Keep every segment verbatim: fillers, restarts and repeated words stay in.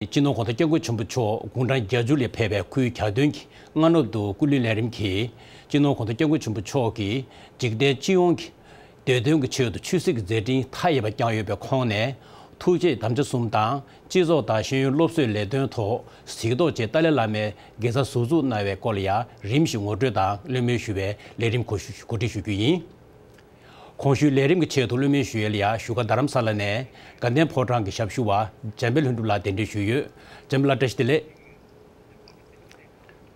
སྤྱི་ནོར་༸གོང་ས་༸སྐྱབས་མགོན་ཆེན་པོ་མཆོག་དགུང་གྲངས་བརྒྱད་ཅུ་ལ་ཕེབས་པའི་སྐུའི་གྱ་སྟོན་གྱི་སྔ་ནུབ་ཏུ་སྐུ་གླུད་ལས་རིམ་གྱིས། སྤྱི་ནོར་༸གོང་ས་༸སྐྱབས་མགོན་ཆེན་པོ་མཆོག་གིས་འཇིག་རྟེན་སྤྱི་ཡོངས་ཀྱི་བདེ་དོན་གྱི་ཆེད་དུ་ཆོས་སྲིད་ཀྱི་མཛད་འཕྲིན་མཐའ་ཡས་པ་བསྐྱངས་ཡོད་པའི་ཁོངས་ནས། ཐུགས་བསྐྱེད་དམ་བཅའ་གསུམ་དང་། སྤྱི་ཚོགས་དང་ཤེས་ཡོན་སློབ་གསོའི་ལས་དོན་ཐོག་གཟིགས་རྟོག་བཅས་ཏཱ་ལའི་བླ་མའི་དགེ་རྩ་ཟུར་འཛུགས་གནང་བའི་སྐོར་ལ་ཡང་རིམ་བཞིན་ངོ་སྤྲོད་དང་གླེང་མོལ་ཞུ་བའི་ལས་རིམ་གོ་ཞུ་གོ་སྒྲིག་ཞུ་རྒྱུ་ཡིན། གོང་ཞུས་ལས་རིམ་གྱི་ཆེད་དུ་གླེང་མོལ་ཞུ་ཡས་ལ་ཡང་བཞུགས་སྒར་རྡ་རམ་ས་ལ་ནས་དགའ་ལྡན་ཕོ་བྲང་གི་ཞབས་ཞུ་བ་འཇམ་དཔལ་ལྷུན་གྲུབ་ལགས་གདན་འདྲེན་ཞུས་ཡོད། འཇམ་དཔལ་ལགས་བཀྲ་ཤིས་བདེ་ལེགས།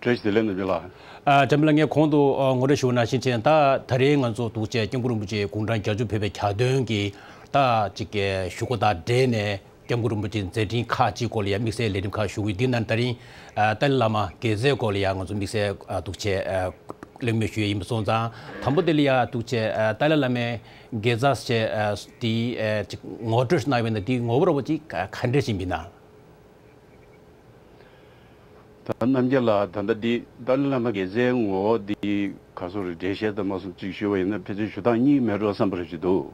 བཀྲ་ཤིས་བདེ་ལེགས་ནོར་བུ་ལགས། ཨ། འཇམ་དཔལ་ལགས་ངས་གོང་དུ་ཨ་ངོ་སྤྲོད་ཞུ་བ་ནང་བཞིན་བྱས་ད་ད་རེས་ང་ཚོ་འདུག་བྱས་༸སྐྱབས་མགོན་རིན་པོ་ཆེ་དགུང་གྲངས་བརྒྱད་ཅུ་ཕེབས་པའི་གྱ་སྟོན་གྱི་ད་ཅིག་གི་བཞུགས་སྒར་དང་འབྲེལ་ནས་༸སྐྱབས་མགོན་རིན་པོ་ཆེའི་མཛད་འཕྲིན་ཁག་ཅིག་སྐོར་ལ་ཡང་དམིགས་བསལ་ལས་རིམ་ཁག་ཞུ་གི་ཡོད། འདི་ནང་ད་རིང་ཨ་ཏཱ་ལའི་བླ་མ་དགེ་རྩའི་སྐོར་ལ་ཡང་ང་ཚོ་དམིགས་བསལ་ཨ་འདུག་བྱས་ཨ་གླེང་མོལ་ཞུ་ཡས་ཡིན་པ་སོང་ཙང་། དང་པོ་དེ་ལ་ཡང་འདུག་བྱས་ཨ་ཏཱ་ལའི་བླ་མའི་དགེ་རྩ་བྱས་ཨ་དེའི་ཨ་ཅིག་ངོ་སྤྲོད་གནང་བས་ན་དེའི་ངོ་བོ་ར་བ་ཅིག་ག་འདྲ་ཞིག་ཡིན་ན། ད་རྣམ་རྒྱལ་ལགས། ད་ལྟ་འདི་ཏཱ་ལའི་བླ་མ་དགེ་རྩའི་ངོ་བོ་འདི་ག་སོ་རེ་འགྲེལ་བཤད་ཙམ་མ་སོང་ཅིག་ཞུས་པ་ཡིན་ན་ཕལ་ཆེར་ཞུ་སྟངས་གཉིས་མེད་འགྲོ་བསམ་པ་རེ་ཞིག་འདུག་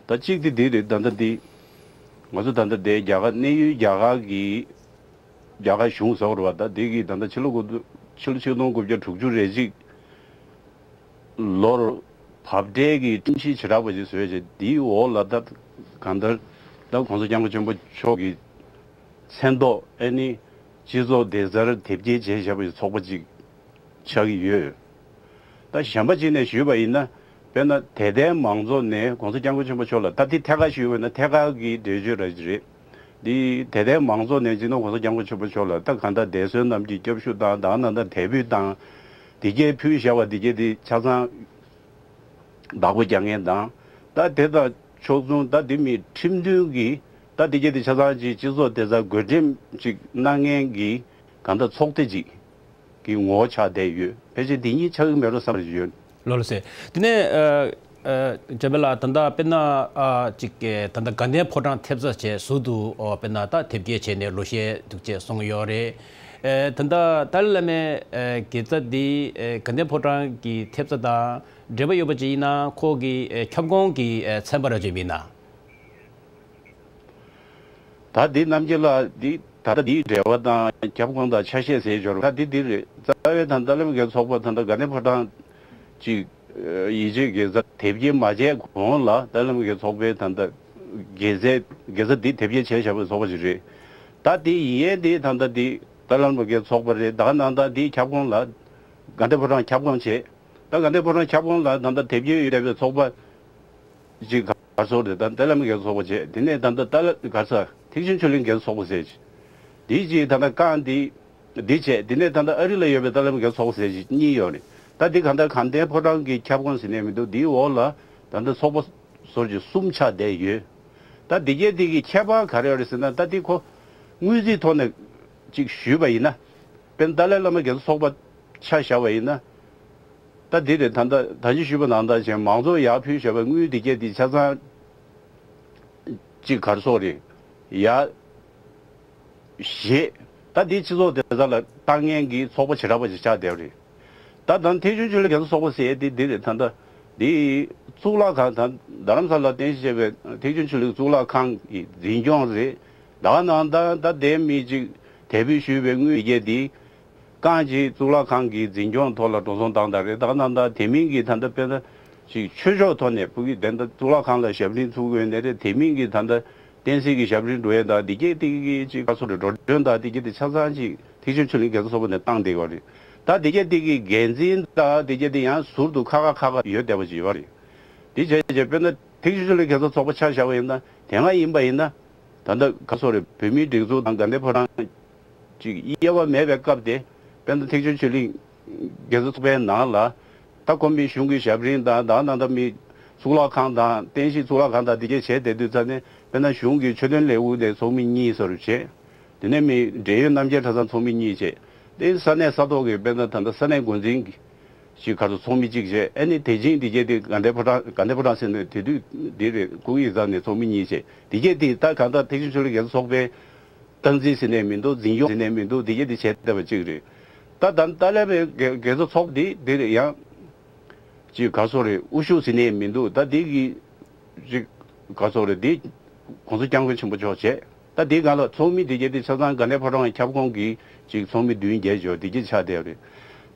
ད་གཅིག་དེ་འདི་རེད། ད་ལྟ་འདི་ང་ཚོ་ད་ལྟ་འདི་རྒྱ་གར་གནས་ཡུལ་རྒྱ་གར་གྱི་རྒྱ་གར་གཞུང་ཟེར་བ་རེད་པ། ད་འདི་གི་ད་ལྟ་ཕྱི་ལོ་དགུ་ཕྱི་ལོ་ཆིག་སྟོང་དགུ་བརྒྱ་དྲུག་ཅུ་རེ་གཅིག་ལོར་བབ་འབྲས་ཀྱི་ཁྲིམས་གཞི་བྱེ་བྲག་པ་ཞིག་བཟོས་བྱས། འདིའི་འོག་ལ་ད་གང་ལྟར་ད་༸གོང་ས་༸སྐྱབས་མགོན་ཆེན་པོ་མཆོག་གི་མཚན་ཐོག་ཨ་ནི་སྤྱི་ཚོགས་བདེ་རྩར་དེབ་སྐྱེལ་བྱས་བཞག་པའི་ཚོགས་པ་ཅིག་ཆགས་ཀྱི་ཡོད། ད་གཞན་པ་ཅིག་ནས་ཞུས་པ་ཡིན་ན། དཔེར་ན་དད་ལྡན་མང་ཚོགས་ནས་༸གོང་ས་༸སྐྱབས་མགོན་ཆེན་པོ་མཆོག་ལ། ད་དེ་ཐད་ཀར་ཞུས་པ་ཡིན་ན་ཐད་ཀར་གྱི་འགྲེལ་བརྗོད་ར་ཅིག་རེད། འདི་དད་ལྡན་མང་ཚོགས་ནས་སྤྱི་ནོར་༸གོང་ས་༸སྐྱབས་མགོན་ཆེན་པོ་མཆོག་ལ་ད་གང་ལྟར་འདས་གསོན་རྣམས་ཀྱི་སྐྱབས་ཞུ་དང་། ད་ག་ནང་ལྟར་དད་འབུལ་དང་། འདི་གས་ཕུལ་བཞག་པ་འདི་གས་དེ་ཆ་ཚང་བདག་པོ་རྒྱག་མཁན་དང་། ད་དེ་དང་ཕྱོགས་མཚུངས་ད་འདི་མི་ཁྲིམས་མཐུན་གྱི་ད་འདི་གས་དེ་ཆ་ཚང་ཅིག་སྤྱི་ཚོགས་བདེ་རྩར་བགོ་འགྲེམས་ཅིག་གནང་མཁན་གྱི་གང་ལྟར་ཚོགས་སྡེ་ཅིག་གི་ངོ་བོ་ཆགས་བསྡད་ཡོད། ཕལ་ཆེར་འདི་གཉིས་ཆགས་ཀྱི་མེད་འགྲོ་བསམ་པ་ཞིག་ཡོད། ལགས་ལགས་སེ། དེ་ནས་ཨ་ཨ་འཇམ་དཔལ་ལགས། ད་ལྟ་དཔེར་ན་ཨ་ཅིག་གི་ད་ལྟ་དགའ་ལྡན་ཕོ་བྲང་ཐེབས་རྩ་བྱས་ཟུར་དུ་ཨོ་དཔེར་ན་ད་དེབ་སྐྱེལ་བྱས་ནས་ལོ་ཤས་འདུག་བྱས་སོང་ཡོད་རེད། ཨེ་ད་ལྟ་ཏཱ་ལའི་བླ་མའི་ཨེ་དགེ་རྩ་འདི་ཨེ་དགའ་ལྡན་ཕོ་བྲང་གི་ཐེབས་རྩ་དང་འབྲེལ་བ་ཡོད་པ་ཅིག་ཡིན་ན། ཁོ་གི་ཨེ་ཁྱབ་ཁོངས་ཀྱི་ཨེ་ཚན་པ་ར་ཅིག་ཡིན་ན། ད་འདི་རྣམ་རྒྱལ་ལགས། འདི་ད་ལྟ་འདིའི་འབྲེལ་བ་དང་ཁྱབ་ཁོངས་དང་ཆ་ཤས་ཟེར་འབྱོར། ད་འདི་འདི་རེད། རྩ་བའི་ད་ཏཱ་ལའི་བླ་མ་དགེ་རྩའི་ཚོགས་པ་ད་ལྟ་དགའ་ལྡན་ཕོ་བྲང་ཅིག་ཡིད་ཆེས་དགེ་རྩ་དེབ་སྐྱེལ་མ་བྱས་གོང་ལ་ཏཱ་ལའི་བླ་མ་དགེ་རྩའི་ཚོགས་པའི་ད་ལྟ་དགེ་རྩའི་དགེ་རྩ་འདི་དེབ་སྐྱེལ་བྱས་བཞག་པའི་ཚོགས་པ་ཞིག་རེད། ད་འདི་ཡིན་ཡས་འདི་ད་ལྟ་འདི་ཏཱ་ལའི་བླ་མ་དགེ་རྩའི་ཚོགས་པ་རེད། ད་ག་ནང་ད་འདིའི་ཁྱབ་ཁོངས་ལ་དགའ་ལྡན་ཕོ་བྲང་ཁྱབ་ཁོངས་བྱས། ད་དགའ་ལྡན་ཕོ་བྲང་ཁྱབ་ཁོངས་ལ་ད་ལྟ་དེབ་སྐྱེལ་ཡོད་བསྡད་པའི་ཚོགས་པ་ཅིག་ག་རེ་ཟེར་རེད། ད་ཏཱ་ལའི་བླ་མ་དགེ་རྩའི་ཚོགས་པ་བྱས། དེ་ནས་ད་ལྟ་ཏཱ་ལའི་ག་རེ་ཟེར་ཐེག་ཆེན་ཆོས་གླིང་དགེ་རྩའི་ཚོགས་པ་ཟེར་ཅིག་འདི་ཅིག་ད་ལྟ་རྐང་འདི་འདི་བྱས། དེ་ནས་ད་ལྟ་ཨ་རི་ལ་ཡོད་པའི་ཏཱ་ལའི་བླ་མ་དགེ་རྩའི་ཚོགས་པ་ཟེར་ཅིག་གཉིས་ཡོད་རེད། ད་འདི་གང་ལྟར་དགའ་ལྡན་ཕོ་བྲང་གི་ཁྱབ་ཁོངས་ཟེར་ནས་མི་འདུག་འདིའི་འོག་ལ་ད་ལྟ་ཚོགས་པ་ཟུར་གྱི་གསུམ་ཆགས་བསྡད་ཡོད། ད་འདི་གས་འདི་གི་ཁྱད་པར་ག་རེ་ཡོད་རེད་ཟེར་ན། ད་འདི་ཁོ་དངུལ་རྩིས་ཐོག་ནས་ཅིག་ཞུས་པ་ཡིན་ན། དཔེར་ན་ཏཱ་ལའི་བླ་མ་དགེ་རྩའི་ཚོགས་པ་ཆ་བཞག་པ་ཡིན་ན། ད་འདི་རེད། ད་ལྟ་ད་ཅི་ཞུས་པ་ནང་ལྟར་བྱས་མང་ཚོགས་ཡར་ཕུལ་བཞག་པའི་དངུལ་འདི་གས་འདི་ཆ་ཚང་ཅིག་ག་རེ་ཟེར་རེད། ཡར་བཞེས། ད་འདི་སྤྱི་ཚོགས་བདེ་རྩ་ལ་བཏང་མཁན་གྱི་ཚོགས་པ་བྱེ་བྲག་པ་ཅིག་ཆགས་བསྡད་པ་རེད། ད་ད་ཐེག་ཆེན་ཆོས་གླིང་དགེ་རྩའི་ཚོགས་པ་ཟེར་ཡས་འདི་འདི་རེད། ད་ལྟ་འདི་གཙུག་ལག་ཁང་། ད་རྡ་རམ་ས་ལ་རྟེན་གཞི་བྱས་པའི་ཐེག་ཆེན་ཆོས་གླིང་གཙུག་ལག་ཁང་གི་འཛིན་སྐྱོང་རེད། ད་ག་ནང་ད་ད་དེ་མི་ཅིག་དད་འབུལ་ཞུས་པའི་དངུལ་འདི་གས་འདི་རྐང་གཅིག་གཙུག་ལག་ཁང་གི་འཛིན་སྐྱོང་ཐོག་ལ་འགྲོ་སོང་བཏང་བཏང་རེད། ད་ག་ནང་ད་དེ་མིན་གྱི་ད་ལྟ་དཔེར་ན་ཅིག་ཆོས་ཕྱོགས་ཐོག་ནས་ཕུགས་ཀྱི་དེ་འདྲ་གཙུག་ལག་ཁང་ལ་ཞབས་རིམ་ཚུགས་དགོས་ནའི་རེད། དེ་མིན་གྱི་ད་ལྟ་བསྟན་སྲིད་ཀྱི་ཞབས་རིམ་འགྲོ་ཡས་དང་འདི་གས་དེ་གི་ཅིག་ག་སོ་རེ་འགྲོ་གྲོན་དང་འདི་གས་དེ་ཆ་ཚང་ཅིག་ཐེག་ཆེན་ཆོས་གླིང་དགེ་རྩའི་ཚོགས་པ་ནས་བཏང་བསྡད་ཡོད་རེད། ད་འདི་གས་དེ་གི་འགན་འཛིན་དང་འདི་གས་དེ་ཡང་ཟུར་དུ་ཁག་ཁག་ཁག་ཁག་ཡོད་བསྡད་པ་ཅིག་ཡོད་རེད། དེ་བྱས་བྱས་དཔེར་ན་ཐེག་ཆེན་ཆོས་གླིང་དགེ་རྩའི་ཚོགས་པ་ཆ་བཞག་པ་ཡིན་ན། དེ་སྔ་ཡིན་པ་ཡིན་ན་ད་ལྟ་ག་སོ་རེ་བོད་མིའི་སྒྲིག་འཛུགས་དང་དགའ་ལྡན་ཕོ་བྲང་ཅིག་དབྱེ་བ་མེད་པའི་སྐབས་དེ། དཔེར་ན་ཐེག་ཆེན་ཆོས་གླིང་དགེ་རྩའི་ཚོགས་པའི་ནང་ལ་ད་ཁོ་མི་གཞུང་གི་ཞབས་རིམ་དང་། ད་ནང་ད་མི་གཙུག་ལག་ཁང་དང་བསྟན་སྲིད་གཙུག་ལག་ཁང་དང་འདི་གས་བྱས་བསྡད་དུས་ཙ་ནས། དཔེར་ན་གཞུང་གི་ཆོས་དོན་ལས་ཁུངས་དེ་ཚོགས་མི་གཉིས་ཙམ་བྱས། དེ་ནས་མི་འབྲེལ་ཡོད་རྣམ་རྒྱལ་གྲྭ་ཚང་ཚོགས་མི་གཉིས་བྱས། དེ་ས་གནས་ས་ཐོག་གི་དཔེར་ན་ད་ལྟ་ས་གནས་འགོ་འཛིན་གྱི་ཞིག་ག་རེ་ཚོགས་མི་གཅིག་བྱས། ཨ་ནི་དེ་བཞིན་འདི་གས་དེ་དགའ་ལྡན་ཕོ་བྲང་། དགའ་ལྡན་ཕོ་བྲང་ཟེར་ནས་དེ་དུས་འདི་རེད། སྐུ་ཡི་རྩ་ནས་ཚོགས་མི་གཉིས་བྱས། འདི་གས་དེ་ད་གང་ལྟར་ཐེག་ཆེན་ཆོས་གླིང་དགེ་རྩའི་ཚོགས་པའི་སྟངས་འཛིན་ཟེར་ནས་མི་འདུག་འཛིན་སྐྱོང་ཟེར་ནས་མི་འདུག་འདི་གས་དེ་བྱས་བསྡད་པ་གཅིག་རེད། ད་ད་ཏཱ་ལའི་བླ་མའི་དགེ་དགེ་རྩའི་ཚོགས་འདི་འདི་རེད། ཡང་ཅིག་ག་སོ་རེ་དབུ་བཞུགས་ཟེར་ནས་མི་འདུག་ད་འདི་གི་ཅིག་ག་སོ་རེ་འདི་༸གོང་ས་༸སྐྱབས་མགོན་ཆེན་པོ་མཆོག་བྱས། ད་ ད་དེའི་སྒང་ལ་ཚོགས་མི་དེ་གྱད་དེ་ཆ་ཚང་དགའ་ལྡན་ཕོ་བྲང་ཁྱབ་ཁོངས་ཀྱི་ཅིག་ཚོགས་མི་བདུན་བརྒྱད་ཅིག་ཡོད་དེ་གྱད་ཆགས་བསྡད་ཡོད་རེད།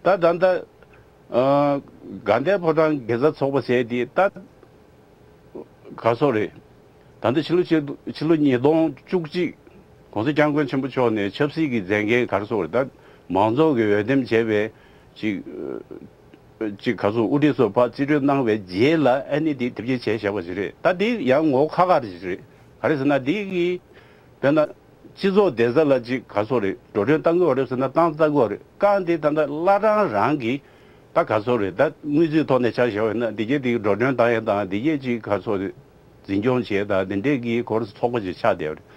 ད་ད་ལྟ་ཨ་དགའ་ལྡན་ཕོ་བྲང་དགེ་རྩ་ཚོགས་པ་ཟེར་དེ་ད་ག་སོགས་རེད། ད་ལྟ་ཕྱི་ལོ་ཕྱི་ཕྱི་ལོ་ཉིས་སྟོང་བཅུ་གཅིག་༸གོང་ས་༸སྐྱབས་མགོན་ཆེན་པོ་མཆོག་ནས་ཆབ་སྲིད་ཀྱི་མཛད་འགན་ག་རེ་སོགས་རེད། ད་མང་ཚོགས་ཀྱིས་འོས་འདེམས་བྱས་པའི་ཅིག་ཅིག་ག་སོགས་དབུ་ཁྲིད་ཚོ་ཕར་རྩིས་སྤྲོད་གནང་བའི་རྗེས་ལ་ཨ་ནི་དེ་དེབ་སྐྱེལ་བྱས་བཞག་པ་ཞིག་རེད། ད་དེ་ཡང་ངོ་བོ་ཁག་ཁག་རེ་ཞིག་རེད། ག་རེ་ཟེར་ན་དེ་གི་དཔེར་ན། སྤྱི་ཚོགས་བདེ་རྩ་ལ་ཅིག་ག་སོགས་རེད། འགྲོ་གྲོན་བཏང་གི་ཡོད་རེད་ཟེར་ན་བཏང་ཚར་གི་ཡོད་རེད། རྐང་དེ་ད་ལྟ་བླ་བྲང་རང་གི་ད་ག་སོགས་རེད། ད་དངུལ་རྩིས་ཐོག་ནས་ཆ་བཞག་པ་ཡིན་ན་འདི་གའི་དེ་འགྲོ་གྲོན་བཏང་ཡས་དང་འདི་གའི་ཅིག་ག་སོགས་རེད། འཛིན་སྐྱོང་བྱེད་ཡས་དང་འདི་འདྲས་ཀྱི་སྐོར་ཚོགས་པ་ཅིག་ཆགས་བསྡད་ཡོད་རེད།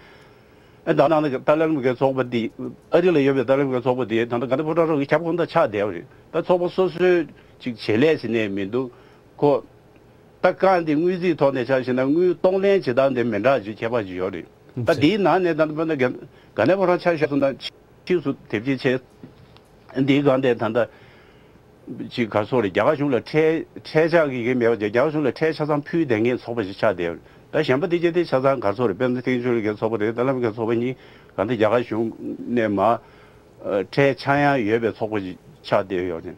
ཨ་ད་ནང་ནས་ཏཱ་ལའི་བླ་མ་མཁན་ཚོགས་པ་འདི་ཨ་རི་ལ་ཡོད་པའི་ཏཱ་ལའི་བླ་མ་མཁན་ཚོགས་པ་འདི་ད་ལྟ་དགའ་ལྡན་ཕོ་བྲང་རང་གི་ཁྱབ་ཁོངས་ད་ཆགས་བསྡད་ཡོད་རེད། ད་ཚོགས་པ་སོ་སོའི་ཅིག་བྱེད་ལས་ཟེར་ནས་མི་འདུག་ཁོ། ད་རྐང་འདི་དངུལ་རྩིས་ཐོག་ནས་ཆ་བཞག་ན་དངུལ་གཏོང་ལེན་བྱེད་སྟངས་དེ་མི་འདྲ་ཅིག་ཁྱད་པར་ཅིག་ཡོད་རེད། ད་འདིའི་ནང་ནས་ད་ལྟ་དཔེར་ན་དགའ་ལྡན་ཕོ་བྲང་ཆ་བཞག་སོང་ན་ཕྱིས་སུ་དེབ་སྐྱེལ་བྱས། འདིའི་སྒང་དེ་ད་ལྟ་ཅིག་ག་སོགས་རེད། རྒྱ་གར་གཞུང་ལ་ཁྲལ་ཁྲལ་ཆག་གི་གི་མེད་པ་ཅིག་རྒྱ་གར་གཞུང་ལ་ཁྲལ་ཆ་ཚང་ཕུལ་བསྡད་མཁན་ཚོགས་པ་ཞིག་ཆགས་བསྡད་ཡོད་རེད། ད་གཞན་པ་དེ་གྱད་དེ་ཆ་ཚང་ག་སོགས་རེད། དཔེར་ན་ཐེག་མཆོག་གླིང་གི་ཚོགས་པ་རེད། ཏཱ་ལའི་བླ་མ་མཁན་ཚོགས་པ་གཉིས་གང་ལྟར་རྒྱ་གར་གཞུང་ནས་མར་ཁྲལ་ཆག་ཡང་ཡོད་པའི་ཚོགས་པ་ཞིག་ཆགས་བསྡད་ཡོད་རེད།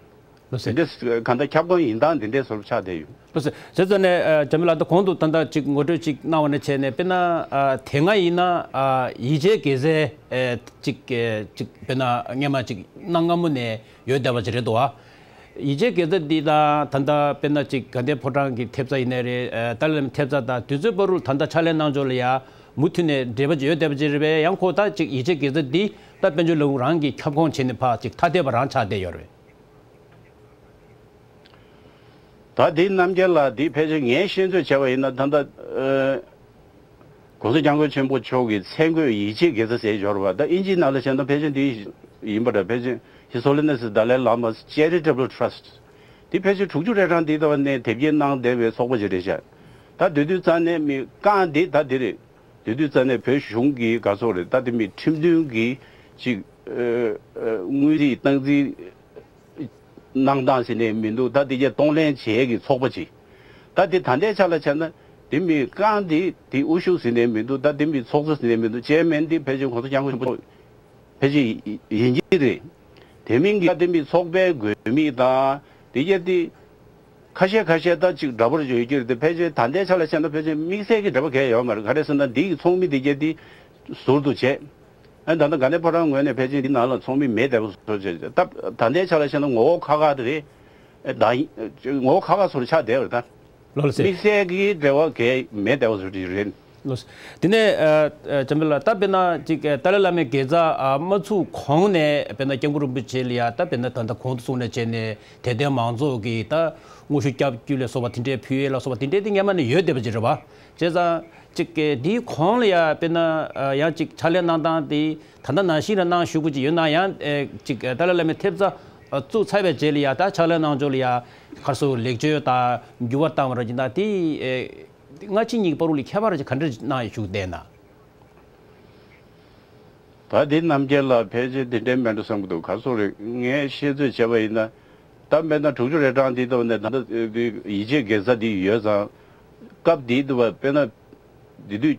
ལགས་སོ། འདི་འདྲས་གང་ལྟར་ཁྱབ་ཁོངས་ཡིན་སྟངས་འདི་འདྲས་བཟོ་འདྲ་ཆགས་བསྡད་ཡོད། ལགས་སོ། བྱས་ཙང་ནས་ཨ་འཇམ་དཔལ་ལགས་ད་གོང་དུ་ད་ལྟ་ཅིག་ངོ་སྤྲོད་ཅིག་གནང་བ་ནང་བྱས་ནས་དཔེར་ན་ཨ་དེ་སྔ་ཡིན་ན་ཨ་ཡིད་ཆེས་དགེ་རྩ་ཨེ་ཅིག་ཨེ་ཅིག་དཔེར་ན་སྔོན་མ་ཅིག་གནའ་སྔ་མོ་ནས་ཡོད་བསྡད་པ་ཅིག་རེད་འདུག་བ། ཡིད་ཆེས་དགེ་རྩ་འདི་དང་ད་ལྟ་དཔེར་ན་ཅིག་དགའ་ལྡན་ཕོ་བྲང་གི་ཐེབས་རྩ་ཡིན་ནའི་རེད། ཨ་ཏཱ་ལའི་བླ་མའི་ཐེབས་རྩ་དང་དེ་ཚོའི་བར་དུ་ད་ལྟ་ཕྱག་ལས་གནང་ཕྱོགས་ལ་ཡ་མུ་མཐུད་ནས་འབྲེལ་བ་ཅིག་ཡོད་བསྡད་པ་ཅིག་རེད་པས། ཡང་ཁོ་ད་ཅིག་ཡིད་ཆེས་དགེ་རྩ་འདི་ད་དཔལ་འབྱོར་ལས་ཁུངས་རང་གི་ཁྱབ་ཁོངས་བྱས་ནས་ཕར་ཅིག་ཐ་དད་པ་རང་ཆགས་བསྡད་ཡོད་རེད། ད་འདི་རྣམ་རྒྱལ་ལགས་འདི་ཕལ་ཆེར་ངས་ཤེས་ཚོད་བྱས་པ་ཡིན་ན་ད་ལྟ་ཨ་༸གོང་ས་༸སྐྱབས་མགོན་ཆེན་པོ་མཆོག་གི་མཚན་བཀོད་ཡིད་ཆེས་དགེ་རྩ་ཟེར་འབྱོར་བ། ད་ཨིན་ཇིའི་ནང་ལ་བྱས་ན་ཕལ་ཆེར་འདི་ཡིན་པ་འདྲ། ཕལ་ཆེར་His Holiness the Dalai Lama's Charitable Trust། འདི་ཕལ་ཆེར་དྲུག་ཅུ་རེ་གྲངས་འདི་ལྟ་བ་ནས་དེབ་སྐྱེལ་གནང་བསྡད་པའི་ཚོགས་པ་ཞིག་རེད་ཤག་ད་དེ་དུས་ཙང་ནས་མི་རྐང་འདི་ད་འདི་རེད། དེ་དུས་ཙང་ནས་བོད་གཞུང་གི་ག་ཚོད་རེད། ད་དེ་མི་ཁྲིམས་མཐུན་གྱི་ཅིག་ཨ་ཨ་དངུལ་རྩིས་སྟངས་འཛིན་གནང་སྟངས་ཟེར་ནས་མི་འདུག་ད་དེ་གའི་གཏོང་ལེན་བྱེད་ཀྱི་ཚོགས་པ་ཅིག་ད་དེ་ད་ལྟའི་ཆ་ལ་བྱས་ན་དེ་མི་རྐང་དེ་དེ་དབུ་བཞུགས་ཟེར་ནས་མི་འདུག་ད་དེ་མི་ཚོགས་གཙོ་ཟེར་ནས་མི་འདུག་ཅེར་མེན་དེ་ཕལ་ཆེར་གོང་ས་སྐྱབས་མགོན་ཆེན་པོ་ཕལ་ཆེར་ཡིན་གྱི་རེད། དེ་མིན་གྱི་ད་དེ་མི་ཚོགས་པའི་དགོས་དམིགས་དང་དེ་གའི་དེ་ཁ་ཤས་ཁ་ཤས་ད་ཅིག་འདྲ་པོར་ཡོད་ཀྱི་རེད་དེ། ཕལ་ཆེར་ད་ལྟའི་ཆ་ལ་བྱས་ན་ཕལ་ཆེར་དམིགས་བསལ་གྱི་འབྲེལ་བ་གང་ཡང་ཡོད་མ་རེད། ག་རེ་ཟེར་ན་འདི་ཡི་ཚོགས་མི་དེ་གའི་དེ་ཟུར་དུ་བྱས། ཨ་ད་ལྟ་དགའ་ལྡན་ཕོ་བྲང་ངོས་ནས་ཕལ་ཆེར་འདི་ནང་ལ་ཚོགས་མི་མེད་བསྡད་པ་བཟོ་བྱས། ད་ད་ལྟའི་ཆ་ལ་བཤད་ན་ངོ་བོ་ཁག་ཁག་དེ་རེད། ཨ་ད་ཡིན་ངོ་བོ་ཁག་ཁག་བཟོ་འདྲ་ཆགས་བསྡད་པ་རེད་ད། ལགས་སོ། དམིགས་བསལ་གྱི་འབྲེལ་བ་གང་ཡང་མེད་བསྡད་པ་བཟོ་འདྲ་རེད། ལགས་སོ། དེ་ནས་ཨ་ཨ་འཇམ་དཔལ་ལགས་ད་དཔེར་ན་ཅིག་ཨ་ཏཱ་ལའི་བླ་མའི་དགེ་རྩ་ཨ་མ་ཚུགས་གོང་ནས་དཔེར་ན་སྐྱབས་མགོན་རིན་པོ་ཆེ་ལ་ཡ་ད་དཔེར་ན་ད་ལྟ་གོང་དུ་གསུངས་ནས་བྱས་ནས་དད་ལྡན་མང་ཚོགས་ཀྱི་ད་དངོས་ཤུགས་སྐྱབས་བཅོལ་ལ་སོགས་པ་དེ་འདྲའི་ཕུལ་ཡས་ལ་སོགས་པ་དེ་འདྲའི་དེ་སྔོན་མ་ནས་ཡོད་བསྡད་པ་ཅིག་རེད་བ། བྱས་ཙང་ཅིག་གི་འདིའི་གོང་ལ་ཡ་དཔེར་ན་ཡང་ཅིག་ཕྱག་ལས་གནང་སྟངས་དེ་ད་ལྟ་ནང་བཞིན་ལ་གནང་བཞུགས་ཀྱི་ཡོད་ན་ཡང་ཅིག་ཏཱ་ལའི་བླ་མའི་ཐེབས་རྩ་བཙུགས་ཚར་བའི་རྗེས་ལ་ཡ་ད་ཕྱག་ལས་གནང་ཕྱོགས་ལ་ཡ་ག་རེ་ཟེར་ལེགས་བཅོས་དང་འགྱུར་བ་བཏང་བ་ར་ཅིག་ད་དེ་སྔ་ཕྱི་གཉིས་ཀྱི་བར་དུ་ལ་ཁྱད་པར་ཅིག་ག་འདྲ་གནང་ཡོད་བཞུགས་བསྡད་ན། ད་འདི་རྣམ་རྒྱལ་ལགས་ཕལ་ཆེར་དེ་འདྲའི་མེད་འགྲོ་བསམ་གྱི་འདུག་ག་སོགས་རེད། ངས་ཤེས་ཚོད་བྱས་པ་ཡིན་ན་ད་དཔེར་ན་དྲུག་ཅུ་རེ་གྲངས་འདི་ལྟ་བུ་ནས་ད་ལྟ་ཡིད་ཆེས་དགེ་རྩ་འདི་ཡོད་ཙང་། སྐབས་འདི་ལྟ་བུ་དཔེར་ན་འདི་དུས་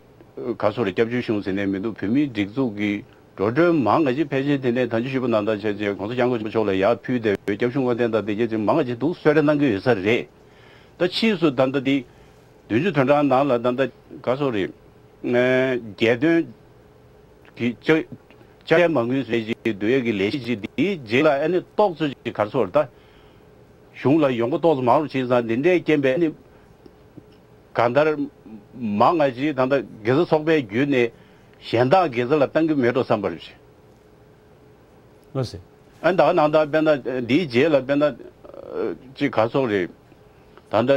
ག་སོགས་རེད། སྐྱབས་བཅོལ་གཞུང་ཟེར་ནས་མི་འདུག་བོད་མིའི་སྒྲིག་འཛུགས་ཀྱི་འགྲོ་གྲོན་མང་ང་ཅིག་ཕལ་ཆེར་དེ་ནས་ད་ཅི་ཞུས་པ་ནང་ལྟར་བྱས་རྗེས་གོང་ས་སྐྱབས་མགོན་ཆེན་པོ་མཆོག་ལ་ཡར་ཕུལ་བསྡད་པའི་སྐྱབས་ཞུ་བསྔོ་རྟེན་དང་དེ་གྱད་ཅིག་མང་ང་ཅིག་འདུག་གསོལ་རས་གནང་གི་ཡོད་ས་རེད། ད་ཕྱིས་སུ་ད་ལྟ་འདི་བདུན་ཅུ་དོན་གྲངས་ནང་ལ་ད་ལྟ་ག་སོགས་རེད། ཨ་རྒྱལ་དོན་གྱི་ལྕགས་ལྕགས་ཡལ་མ་དངུལ་ཟེར་ཅིག་བསྡུ་ཡས་ཀྱི་ལས་གཞི་ཅིག་འདིའི་རྗེས་ལ་ཨ་ནི་ཏོག་ཙམ་ཅིག་ག་སོགས་རེད། ད་གཞུང་ལ་ཡོང་སྒོ་ཏོག་ཙམ་མང་རུ་ཕྱིན་ཙང་འདི་འདྲའི་རྐྱེན་པས་ཨ་ནི་གང་ལྟར་མང་ང་ཅིག་ད་ལྟ་དགེ་རྩ་ཚོགས་པའི་བརྒྱུད་ནས་གཞན་དག་དགེ་རྩ་ལ་བཏང་གི་མེད་འགྲོ་བསམ་པ་རེད། ལགས་སོ། ཨ་ད་ག་ནང་ད་དཔེར་ན་འདིའི་རྗེས་ལ་དཔེར་ན་ཅིག་ག་སོགས་རེད། ད་ལྟ་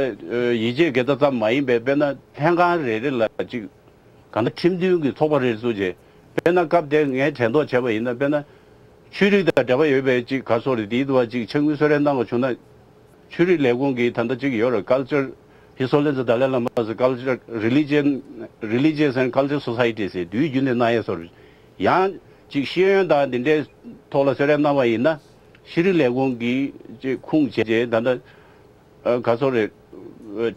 ཡིད་ཆེས་དགེ་རྩ་ཙམ་མ་ཡིན་པའི་དཔེར་ན་ལྷན་ཁང་རེ་རེ་ལ་ཅིག་གང་ལྟར་ཁྲིམས་མཐུན་གྱི་ཚོགས་པ་རེ་རེ་བཙུགས་རྗེས་དཔེར་ན་སྐབས་དེར་ངས་དྲན་ཐོག་བྱས་པ་ཡིན་ན་དཔེར་ན་ཆོས་རིག་དང་འབྲེལ་བ་ཡོད་པའི་ཅིག་ག་སོགས་རེད། དེའི་དུ་བ་ཅིག་ཕྱག་དངུལ་གསོལ་རས་གནང་བ་བྱུང་ན། ཆོས་རིག་ལས་ཁུངས་ཀྱི་ད་ལྟ་གཅིག་ཡོད་རེད། Culture His Holiness the Dalai Lama's Culture Religion Religious and Culture Society ཟེར་དུས་རྒྱུན་ནས་གནང་ཡས་སོགས་རེད། ཡང་གཅིག་ཤེས་ཡོན་དང་འདི་འདྲའི་ཐོག་ལ་གསོལ་རས་གནང་བ་ཡིན་ན་ཤེས་རིག་ལས་ཁུངས་ཀྱི་གཅིག་ཁུངས་བྱས་རྗེས་ད་ལྟ་ཨ་ག་སོགས་རེད།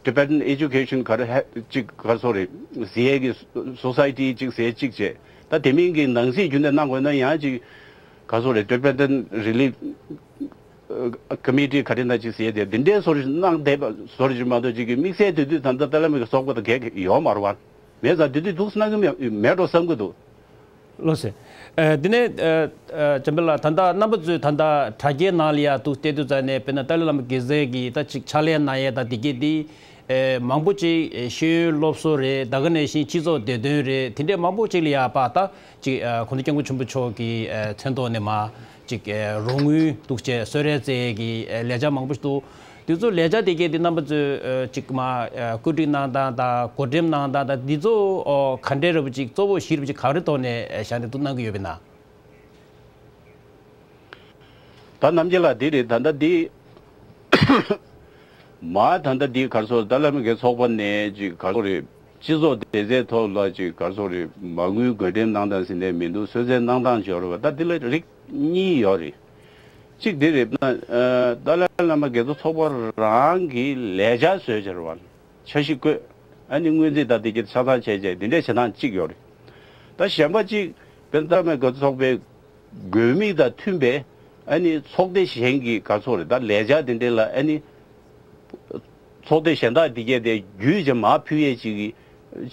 Tibetan Education ག་རེ་ཧ་གཅིག་ག་སོགས་རེད། ཟེར་ཡས་ཀྱི་Society གཅིག་ཟེར་གཅིག་བྱས། ད་དེ་མིན་གྱི་ནང་སྲིད་བརྒྱུད་ནས་གནང་དགོས་ན་ཡང་ཅིག་ག་སོ་རེད། Tibetan Relief Committee ག་རེ་ན་ཅིག་ཟེར་ཏེ་འདི་འདྲའི་སོར་གནང་བསྡད་པ་སོར་ཅིག་མ་གཏོགས་ཅིག་གི་དམིགས་བསལ་དེ་དུས་ད་ལྟ་ཏཱ་ལའི་བླ་མ་གི་ཚོགས་པ་དང་གལ་ཡོད་མ་རེད་བ། མེད་ཙང་དེ་དུས་འདུག་གནང་གི་མེད་མེད་འགྲོ་བསམ་གི་འདུག། ལགས་སེ། ཨ། འདི་ནས་ཨ་ཨ་འཇམ་དཔལ་ལགས། ད་ལྟ་རྣམ་པ་ཚོས་ད་ལྟ་དྲ་རྒྱའི་ནང་ལ་ཡ་འདུག་བལྟས་དུས་ཙང་ནས་དཔེར་ན་ཏཱ་ལའི་བླ་མ་དགེ་རྩའི་གི་ད་ཅིག་ཕྱག་ལས་གནང་ཡས་ད་འདི་གས་འདི་ཨེ་མང་པོ་ཅིག་ཨེ་ཤེས་ཡོན་སློབ་གསོ་རེད། ད་ག་ནང་བཞིན་སྤྱི་ཚོགས་བདེ་དོན་རེད། དེ་འདྲས་མང་པོ་ཅིག་ལ་ཡ་པ་ད་ཅིག་ཨ་གོང་ས་སྐྱབས་མགོན་ཆེན་པོ་མཆོག་གི་ཨ་མཚན་ཐོག་ནས་མ་ཅིག་ཨ་རོགས་དངུལ་འདུག་བྱས་གསོལ་རས་སྩལ་གི་ཨ་ལས་འཆར་མང་པོ་ཞིག་འདུག། དེ་ཚོ་ལས་འཆར་དེ་གས་དེ་རྣམ་པ་ཚོས་ཨ་ཅིག་མ་ཨ་བཀོད་སྒྲིག་གནང་སྟངས་དང་འགོ་འགྲེམས་གནང་སྟངས་དང་འདི་ཚོ་ཨོ་ག་འདྲས་རེད་པ་ཅིག་གཙོ་བོ་གཞི་རེད་པ་ཅིག་ག་རེ་ཐོག་ནས་ཨ་བཞག་ནས་འདུག་གནང་གི་ཡོད་པས་ན། ད་རྣམ་རྒྱལ་ལགས་འདི་རེད། ད་ལྟ་འདི་མ་ད་ལྟ་འདི་ག་རེ་ཟེར། ཏཱ་ལའི་བླ་མ་གི་ཚོགས་པ་ནས་ཅིག་ག་རེ་ཟེར་རེད། སྤྱི་ཚོགས་བདེ་རྩའི་ཐོག་ལ་ཅིག་ག་རེ་ཟེར་རེད། མ་དངུལ་བགོ་འགྲེམས་གནང་སྟངས་ཟེར་ནས་མི་འདུག། གསོལ་སྩལ་གནང་སྟངས་ཅིག་ཡོད་རེད་པ། ད་འདི་ལ་རིགས་གཉིས་ཡོད་རེད། གཅིག་འདི་རེད་ན། ཨ་ཏཱ་ལའི་བླ་མ་དགེ་རྩ་ཚོགས་པ་རང་གི་ལས་འཆར་བཟོས་བྱས་རེད་པ། འཆར་གཞི་བཀོད། ཨ་ནི་སྔོན་རྩིས་དང་དེ་གྱད་ཆ་ཚང་བྱས་བྱས་འདི་འདྲས་བྱེད་སྟངས་གཅིག་ཡོད་རེད། ད་གཞན་པ་གཅིག་དཔེར་ན་ཏཱ་ལའི་བླ་མ་དགེ་རྩ་ཚོགས་པའི་དགོས་དམིགས་དང་མཐུན་པའི་ཨ་ནི་ཚོགས་སྡེ་གཞན་གྱི་ག་རེ་ཟེར་རེད། ད་ལས་འཆར་དེ་འདྲ་ལ་ཨ་ནི་ཚོགས་སྡེ་གཞན་དག་དེ་གྱད་དེ་བརྒྱུད་བྱས་མར་ཕུལ་ཡས་ཅིག་གི་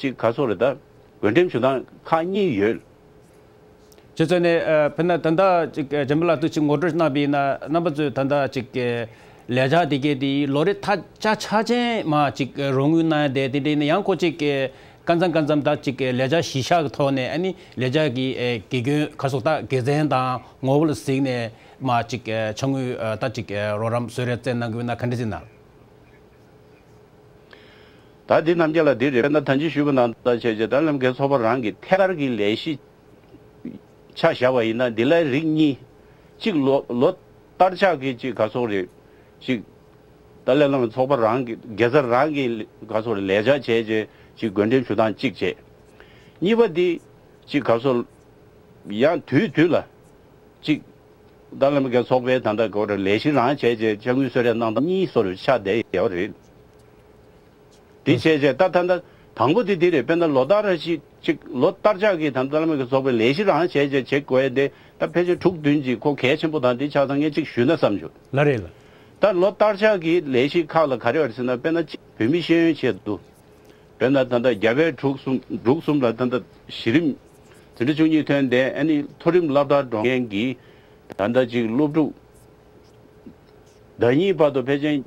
ཅིག་ག་རེ་ཟེར་རེད། ད་བགོ་འགྲེམས་ཞུ་སྟངས་ཁག་གཉིས་ཡོད། བྱས་ཙང་ནས་ཨ་དཔེར་ན་ད་ལྟ་ཅིག་ཨ་འཇམ་དཔལ་ལགས་ཚོས་ཅིག་ངོ་སྤྲོད་གནང་བ་ཡིན་ན་རྣམ་པ་ཚོས་ད་ལྟ་ཅིག་ཨ་ལས་འཆར་དེ་གྱད་དེ་ལོ་རེ་ཐ་ཆ་ཆ་ཅན་མར་ཅིག་ཨ་རོགས་དངུལ་གནང་ཡ་དེ་དེ་འདྲ་ཡིན་ན་ཡང་ཁོ་ཅིག་ཨ་སྐབས་མཚམས་སྐབས་མཚམས་ད་ཅིག་ཨ་ལས་འཆར་གཞི་བཞག་གི་ཐོག་ནས་ཨ་ནི་ལས་འཆར་གྱི་ཨ་དགེ་སྐྱོན་ག་རེ་ཟེར། ད་དགེ་མཚན་དང་ངོ་བོ་ལ་གཟིགས་ནས་མར་ཅིག་ཨ་ཕྱག་དངུལ་ཨ་ད་ཅིག་ཨ་རོགས་རམ་གསོལ་རས་སྩལ་གནང་གི་ཡོད་ན་ག་འདྲ་ཅིག་གནང་། ད་འདི་རྣམ་རྒྱལ་ལགས་འདི་རེད། དཔེར་ན་ད་ཅི་ཞུས་པ་ནང་ལྟར་བྱས་བྱས་ཏཱ་ལའི་བླ་མ་དགེ་རྩ་ཚོགས་པ་རང་གི་ཐད་ཀར་གྱི་ལས་གཞི་ཆ་བཞག་པ་ཡིན་ན་འདི་ལ་རིགས་གཉིས། གཅིག་ལོ་ལོ་བསྟར་ཆགས་ཀྱི་ཅིག་ག་རེ་ཟེར་རེད། ཅིག་ཏཱ་ལའི་བླ་མ་ཚོགས་པ་རང་གི་དགེ་རྩ་རང་གི་ག་རེ་ཟེར་རེད། ལས་འཆར་བྱས་བྱས་ཅིག་བགོ་འགྲེམས་ཞུ་སྟངས་གཅིག་བྱས། གཉིས་པ་འདི་ཅིག་ག་རེ་ཟེར་རེད། ཡང་དུས་དུས་ལ་ཅིག་ཏཱ་ལའི་བླ་མ་དགེ་རྩ་ཚོགས་པའི་ད་ལྟ་ག་རེ་ཟེར་རེད། ལས་གཞི་རང་བྱས་བྱས་ཕྱག་དངུལ་གསོལ་རས་གནང་སྟངས་གཉིས་སོར་ཆགས་བསྡད་ཡོད་རེད། འདི་བྱས་བྱས་ད་ད་ད་དང་པོ་དེ་འདི་རེད། དཔེར་ན་ལོ་ལྟར་ཞིག་ཅིག་ལོ་བསྟར་ཆགས་ཀྱི་ད་ལྟ་ཏཱ་ལའི་བླ་མ་གི་ཚོགས་པའི་ལས་གཞི་རང་བྱས་བྱས་བྱེད་དགོས་ཡ་དེ་ད་ཕལ་ཆེར་དྲུག་བདུན་ཅིག་ཁོ་གལ་ཆེན་པོ་དང་དེ་ཆགས་ཙང་ངས་ཅིག་ཞུས་ན་བསམ་བྱུང་། ལགས་རེད་ལགས། ད་ལོ་བསྟར་ཆགས་ཀྱི་ལས་གཞི་ཁག་ལ་ག་རེ་ཡོད་རེད་ཟེར་ན། དཔེར་ན་ཅིག་བོད་མི་ཤེས་ཡོན་ཆེད་དུ། དཔེར་ན་ད་ལྟ་རྒྱ་བལ་འབྲུག་གསུམ་འབྲུག་གསུམ་ལ་ད་ལྟ་གཞི་རིམ་འཛིན་གྲྭ་བཅུ་གཉིས་ཐོན་ཏེ་ཨ་ནི་མཐོ་རིམ་སློབ་གྲྭར་འགྲོ་མཁན་གྱི་ད་ལྟ་ཅིག་སློབ་ཕྲུག་ཟླ་གཉིས་བར་དུ་ཕལ་ཆེར་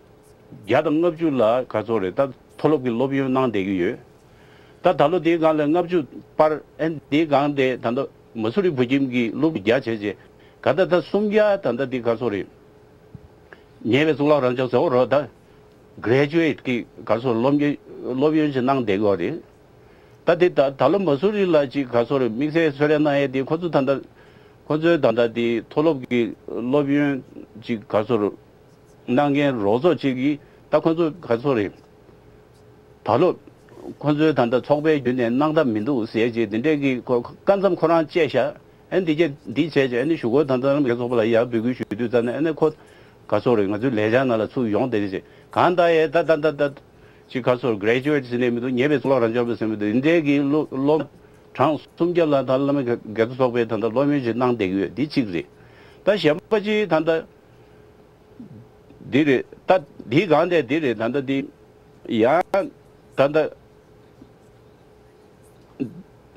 བརྒྱ་དང་ལྔ་བཅུ་ལ་ག་རེ་ཟེར་རེད། ད་མཐོ་སློབ་ཀྱི་སློབ་ཡོན་གནང་བསྡད་ཀྱི་ཡོད། ད་ད་ལོ་འདིའི་སྒང་ལ་ལྔ་བཅུ་སྤར། ཨ་ནི་འདིའི་སྒང་དེ་ད་ལྟ་མ་སུ་རི་བོད་ཁྱིམ་གྱི་སློབ་ཕྲུག་བརྒྱ་བྱས་བྱས་ག་ད་ད་སུམ་བརྒྱ་ད་ལྟ་འདི་ག་རེ་ཟེར་རེད། ཉེ་བའི་གཙུག་ལག་རབ་འབྱམས་ཟེར་བ་རེད། ད་graduate གི་ག་རེ་ཟེར་རེད། སློབ་གཉེར་སློབ་ཡོན་ཞིག་གནང་བསྡད་ཀྱི་ཡོད་རེད། ད་དེ་ད་ད་ལོ་མ་སུ་རི་ལ་ཅིག་ག་རེ་ཟེར་རེད། དམིགས་བསལ་གསོལ་རས་གནང་ཡས་དེ་ཁོ་ཚོ་ད་ལྟ་ཁོ་ཚོའི་ད་ལྟ་དེ་མཐོ་སློབ་ཀྱི་སློབ་ཡོན་ཅིག་ག་རེ་ཟེར་རེད། གནང་མཁན་རོགས་ཚོགས་ཅིག་གིས་ད་ཁོ་ཚོ་ག་རེ་ཟེར་རེད། ད་ལོ་ཁོ་ཚོའི་ད་ལྟ་ཚོགས་པའི་བརྒྱུད་ནས་གནང་ཐབས་མི་འདུག་ཟེར་ཅིག་དེ་འདྲས་ཀྱི་ཁོ་སྐབས་མཚམས་ཁོ་རང་བཅད་བཞག། ཨ་ནི་འདི་བྱས་འདི་བྱས་ཅིག་ཨ་ནི་གཞུག་གུ་ད་ལྟ་རྣམ་རྒྱལ་ཚོགས་པ་ལ་ཡར་འབོད་སྐུལ་ཞུ་དུས་ཙམ་ནས་ཨ་ནི་ཁོ་ག་རེ་ཟེར་རེད། ང་ཚོའི་ལས་འཆར་ནང་ལ་ཚུར་ཡོང་བསྡད་ཅིག་གང་ལྟར་ཡས་ད་ད་ད་ད་ཅིག་ག་རེ་ཟེར་རེད། graduate ཟེར་ནས་མི་འདུག། ཉེ་བའི་གཙུག་ལག་རབ་འབྱམས་པ་ཟེར་མི་འདུག། འདི་འདྲས་ཀྱི་སློབ་སློབ་གྲངས་སུམ་བརྒྱ་ལ་ད་བླ་མ་དགེ་རྩ་ཚོགས་པས་ད་ལྟ་སློབ་ཡོན་ཞིག་གནང་བསྡད་ཀྱི་ཡོད། འདི་གཅིག་རེད། ད་གཞན་པ་ཅིག་ད་ལྟ་འདི་རེད། ད་འདིའི་སྒང་དེ་འདི་རེད། ད་ལྟ་འདི་ཡང་ད་ལྟ་